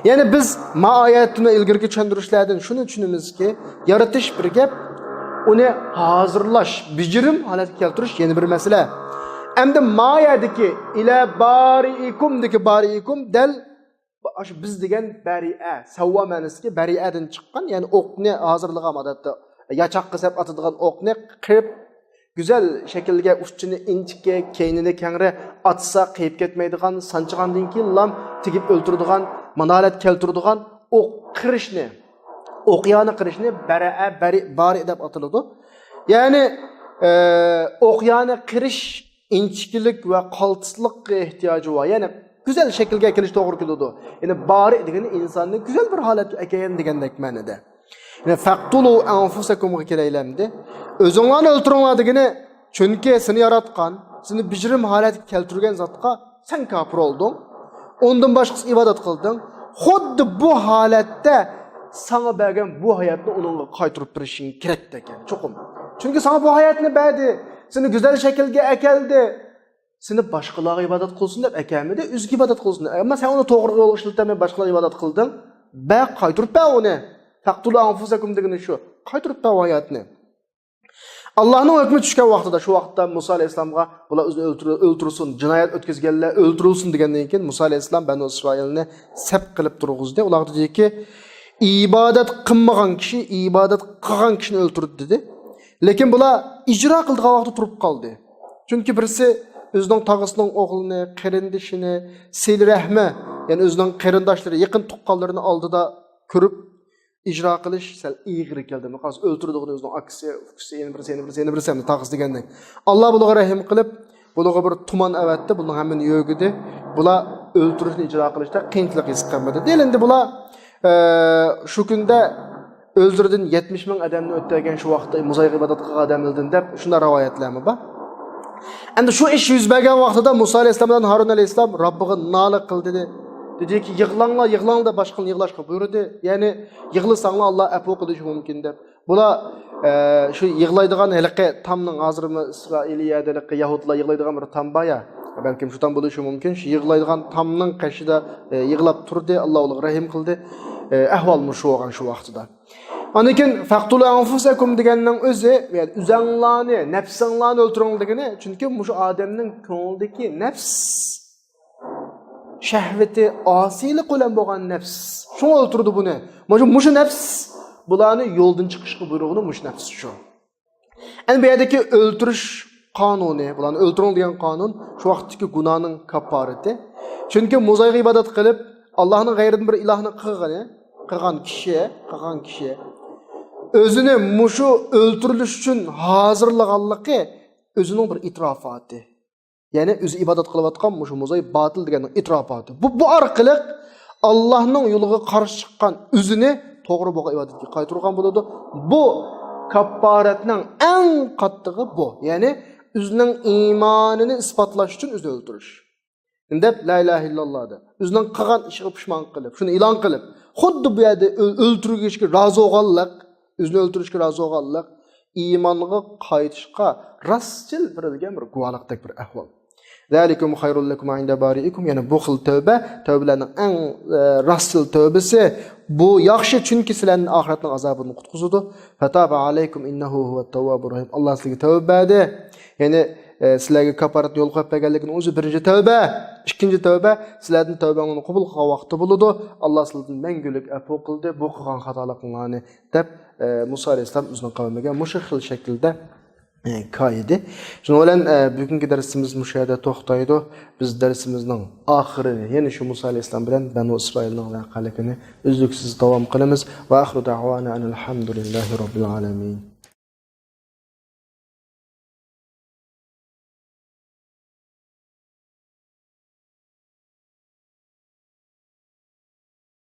يەنى بىز ما ئايەتتىن ۋە ئىلگىرىكى چۈشەندۈرۈشلەردىن شۇنى چۈشىنىمىزكى، يارىتىش بىر گەپ، ئۇنى ھازىرلاش، بېجىرىم ھالەتكە كەلتۈرۈش يەنە بىر مەسىلە. ئەمدى ما يەردىكى ئىلە بارىئىكۇمدىكى بارىئىكۇم دەل ئاشۇ بىز دېگەن بەرىئە، سەۋۋا مەنىسىدىكى بەرىئەدىن چىققان، يەنى ئوقنى ھازىرلىغان ئادەتتە ياچاققا سەپ ئاتىدىغان ئوقنى قىرىپ، گۈزەل شەكىلگە ئۇچىنى ئىنچىكە، كەينىنى كەڭرى ئاتسا قېيىپ كەتمەيدىغان، سانچىغاندىن كېيىنلا تېگىپ ئۆلتۈرىدىغان، مانا ھالەت كەلتۈرىدىغان ئوق قىرىشنى، ئوقيانى قىرىشنى بەرەئە، بەرىئ، بارىئ دەپ ئاتىلىدۇ. يەنى، ئە، ئوقيانى قىرىش ئىنچىكىلىك ۋە قالتىسلىققا ئېھتىياجى بار. يەنى گۈزەل شەكىلگە ئەكېلىش توغرا كېلىدۇ. يەنى بارىئ دېگىنى ئىنساننى گۈزەل بىر ھالەتكە ئەكەلگەن دېگەندەك مەنىدە. يەنى فەقتۇلۇ ئەنفۇسەكۇمغا كېلەيلى ئەمدى. ئۆزۈڭلارنى ئۆلتۈرۈڭلار دېگىنى، چۈنكى سېنى ياراتقان، سېنى بېجىرىم ھالەتكە كەلتۈرگەن زاتقا سەن كاپىر بولدۇڭ. ئۇندىن باشقىسىغا ئىبادەت قىلدىڭ. خۇددى بۇ ھالەتتە ساڭا بەرگەن بۇ ھاياتنى ئۇنىڭغا قايتۇرۇپ بېرىشىڭ كېرەكتەك، يەنى چوقۇم. چۈنكى ساڭا بۇ ھاياتنى بەردى، سېنى گۈزەل شەكىلگە ئەكەلدى. سېنى باشقىلارغا ئىبادەت قىلسۇن دەپ ئەكەلمىدى، ئۆزىگە ئىبادەت قىلسۇن. ئەمما سەن ئۇنى توغرا يولغا ئىشلىتەلمەي باشقىلارغا ئىبادەت قىلدىڭ. بەر، قايتۇرۇپ بەر ئۇنى. فەقتۇلۇ ئەنفۇسەكۇم دېگىنى شۇ. قايتۇرۇپ بەر ئۇ ھاياتنى. ئاللاھنىڭ ھۆكمى چۈشكەن ۋاقتىدا، شۇ ۋاقىتتا مۇسا ئەلەيھىسسالامغا بۇلار ئۆزىنى ئۆلتۈرۈ-، ئۆلتۈرسۇن، جىنايەت ئۆتكۈزگەنلەر ئۆلتۈرۈلسۇن دېگەندىن كېيىن مۇسا ئەلەيھىسسالام بەنۇ ئىسرائىلنى سەپ قىلىپ تۇرغۇزدى. ئۇلارغا دېدىكى، ئىبادەت قىلمىغان كىشى ئىبادەت قىلغان كىشىنى ئۆلتۈردى دېدى. لېكىن بۇلار ئىجرا قىلىدىغان ۋاقىتتا تۇرۇپ قالدى. چۈنكى بىرسى ئۆزىنىڭ تاغىسىنىڭ ئوغلىنى، قېرىندىشىنى، سىلە رەھمى، يەنى ئۆزىنىڭ قېرىنداشلىرى، يېقىن تۇغقانلىرىنى ئالدىدا كۆرۈپ، ئىجرا قىلىش سەل ئېغىر كەلدى. مۇقاس ئۆلتۈرىدىغىنى ئۆزىنىڭ ئاكىسى، ئۇكىسى، يەنە بىرسى، يەنە بىرسى، يەنە بىرسى، ھەمدە تاغىسى دېگەندەك. ئاللا بۇلارغا رەھىم قىلىپ، بۇلارغا بىر تۇمان ئەۋەتتى، بۇلارنىڭ ھەممىنى يۆگىدى. بۇلار ئۆلتۈرۈشنى ئىجرا قىلىشتا قىيىنچىلىق ھېس قىلمىدى. دېيىلدى بۇلار، ئە، شۇ كۈندە ئۆزلىرىدىن يەتمىش مىڭ ئادەمنى ئۆلتۈرگەن شۇ ۋاقىتتا مۇزايغا ئىبادەت قىلغان ئادەملەردىن دەپ شۇنداق رىۋايەتلەرمۇ بار. ئەمدى شۇ ئىش يۈز بەرگەن ۋاقتىدا مۇسا ئەلەيھىسسالام بىلەن ھارۇن ئەلەيھىسسالام رەببىگە نالە قىلدى. دېدىكى، يىغلاڭلار، يىغلاڭلار دەپ باشقىلارنى يىغلاشقا بۇيرۇدى. يەنى يىغلىساڭلار ئاللا ئەپۇ قىلىشى مۇمكىن دەپ. بۇلار، ئە، شۇ يىغلايدىغان ھېلىقى تامنىڭ، ھازىرمۇ ئىسرائىلىيەدە ھېلىقى يەھۇدلار يىغلايدىغان بىر تام بار يا، بەلكىم شۇ تام بولۇشى مۇمكىن. شۇ يىغلايدىغان تامنىڭ قېشىدا، ئە، يىغلاپ تۇردى، ئاللا ئۇلارغا رەھىم قىلدى. ئە، ئەھۋال مۇشۇ بولغان شۇ ۋاقتىدا. ئاندىن كېيىن، فەقتۇلۇ ئەنفۇسەكۇم دېگەننىڭ ئۆزى، يەنى ئۆزەڭلارنى، نەپسىڭلارنى ئۆلتۈرۈڭ دېگىنى، چۈنكى مۇشۇ ئادەمنىڭ كۆڭلىدىكى نەپس شەھۋىتى، ئاسىيلىق بىلەن بولغان نەپس. شۇڭا ئۆلتۈردى بۇنى. مۇشۇ، مۇشۇ نەپس بۇلارنى يولدىن چىقىشقا بۇيرۇغىنى مۇشۇ نەپس شۇ. ئەمدى بۇ يەردىكى ئۆلتۈرۈش قانۇنى، بۇلارنى ئۆلتۈرۈڭ دېگەن قانۇن شۇ ۋاقىتتىكى گۇناھنىڭ كاپپارىتى. چۈنكى مۇزايغا ئىبادەت قىلىپ، ئاللاھنىڭ غەيرىدىن بىر ئىلاھنى قىلغىنى، قىلغان كىشى، قىلغان كىشى ئۆزىنى مۇشۇ ئۆلتۈرۈلۈش ئۈچۈن ھازىرلىغانلىقى ئۆزىنىڭ بىر ئېتىراپاتى. يەنى ئۆزى ئىبادەت قىلىۋاتقان مۇشۇ مۇزاي باتىل دېگەننىڭ ئېتىراپاتى. بۇ، بۇ ئارقىلىق ئاللاھنىڭ يولىغا قارشى چىققان ئۆزىنى توغرا بولغان ئىبادەتكە قايتۇرغان بولىدۇ. بۇ كاپپارەتنىڭ ئەڭ قاتتىقى بۇ. يەنى ئۆزىنىڭ ئىمانىنى ئىسپاتلاش ئۈچۈن ئۆزىنى ئۆلتۈرۈش. دەپ، لا ئىلاھە ئىللاللا دەپ، ئۆزىنىڭ قىلغان ئىشىغا پۇشمان قىلىپ، شۇنى ئېلان قىلىپ، خۇددى بۇ يەردە ئۆل-، ئۆلتۈرۈلۈشكە رازى بولغانلىق، ئۆزىنى ئۆلتۈرۈشكە رازى بولغانلىق، ئىمانغا قايتىشقا راستچىل بېرىلگەن بىر گۇۋاھلىقتەك بىر ئەھۋال. ذلكم خير لكم عند بارئكم، يەنى بۇ خىل تەۋبە، تەۋبىلەرنىڭ ئەڭ، ئە، راستچىل تەۋبىسى، بۇ ياخشى، چۈنكى سىلەرنى ئاخىرەتنىڭ ئازابىدىن قۇتقۇزىدۇ. فتاب عليكم إنه هو التواب الرحيم. ئاللا سىلەرگە تەۋبە بەردى. يەنى، ئە، سىلەرگە كاپپارەتنى يولغا قويۇپ بەرگەنلىكىنىڭ ئۆزى بىرىنچى تەۋبە. ئىككىنچى تەۋبە، سىلەردىن تەۋبەڭلارنى قوبۇل قىلغان ۋاقتى بولىدۇ. ئاللا سىلەردىن مەڭگۈلۈك ئەپۇ قىلدى. بۇ قىلغان خاتالىقىڭلارنى دەپ، ئە، مۇسا ئەلەيھىسسالام ئۆزىنىڭ قەۋمىگە مۇشۇ خىل شەكىلدە، ئە، كايىدى. شۇنىڭ بىلەن، ئە، بۈگۈنكى دەرسىمىز مۇشۇ يەردە توختايدۇ. بىز دەرسىمىزنىڭ ئاخىرىنى، يەنى شۇ مۇسا ئەلەيھىسسالام بىلەن بەنۇ ئىسرائىلنىڭ ۋەقەلىكىنى ئۈزلۈكسىز داۋام قىلىمىز. وآخر دعوانا أن الحمد لله رب العالمين.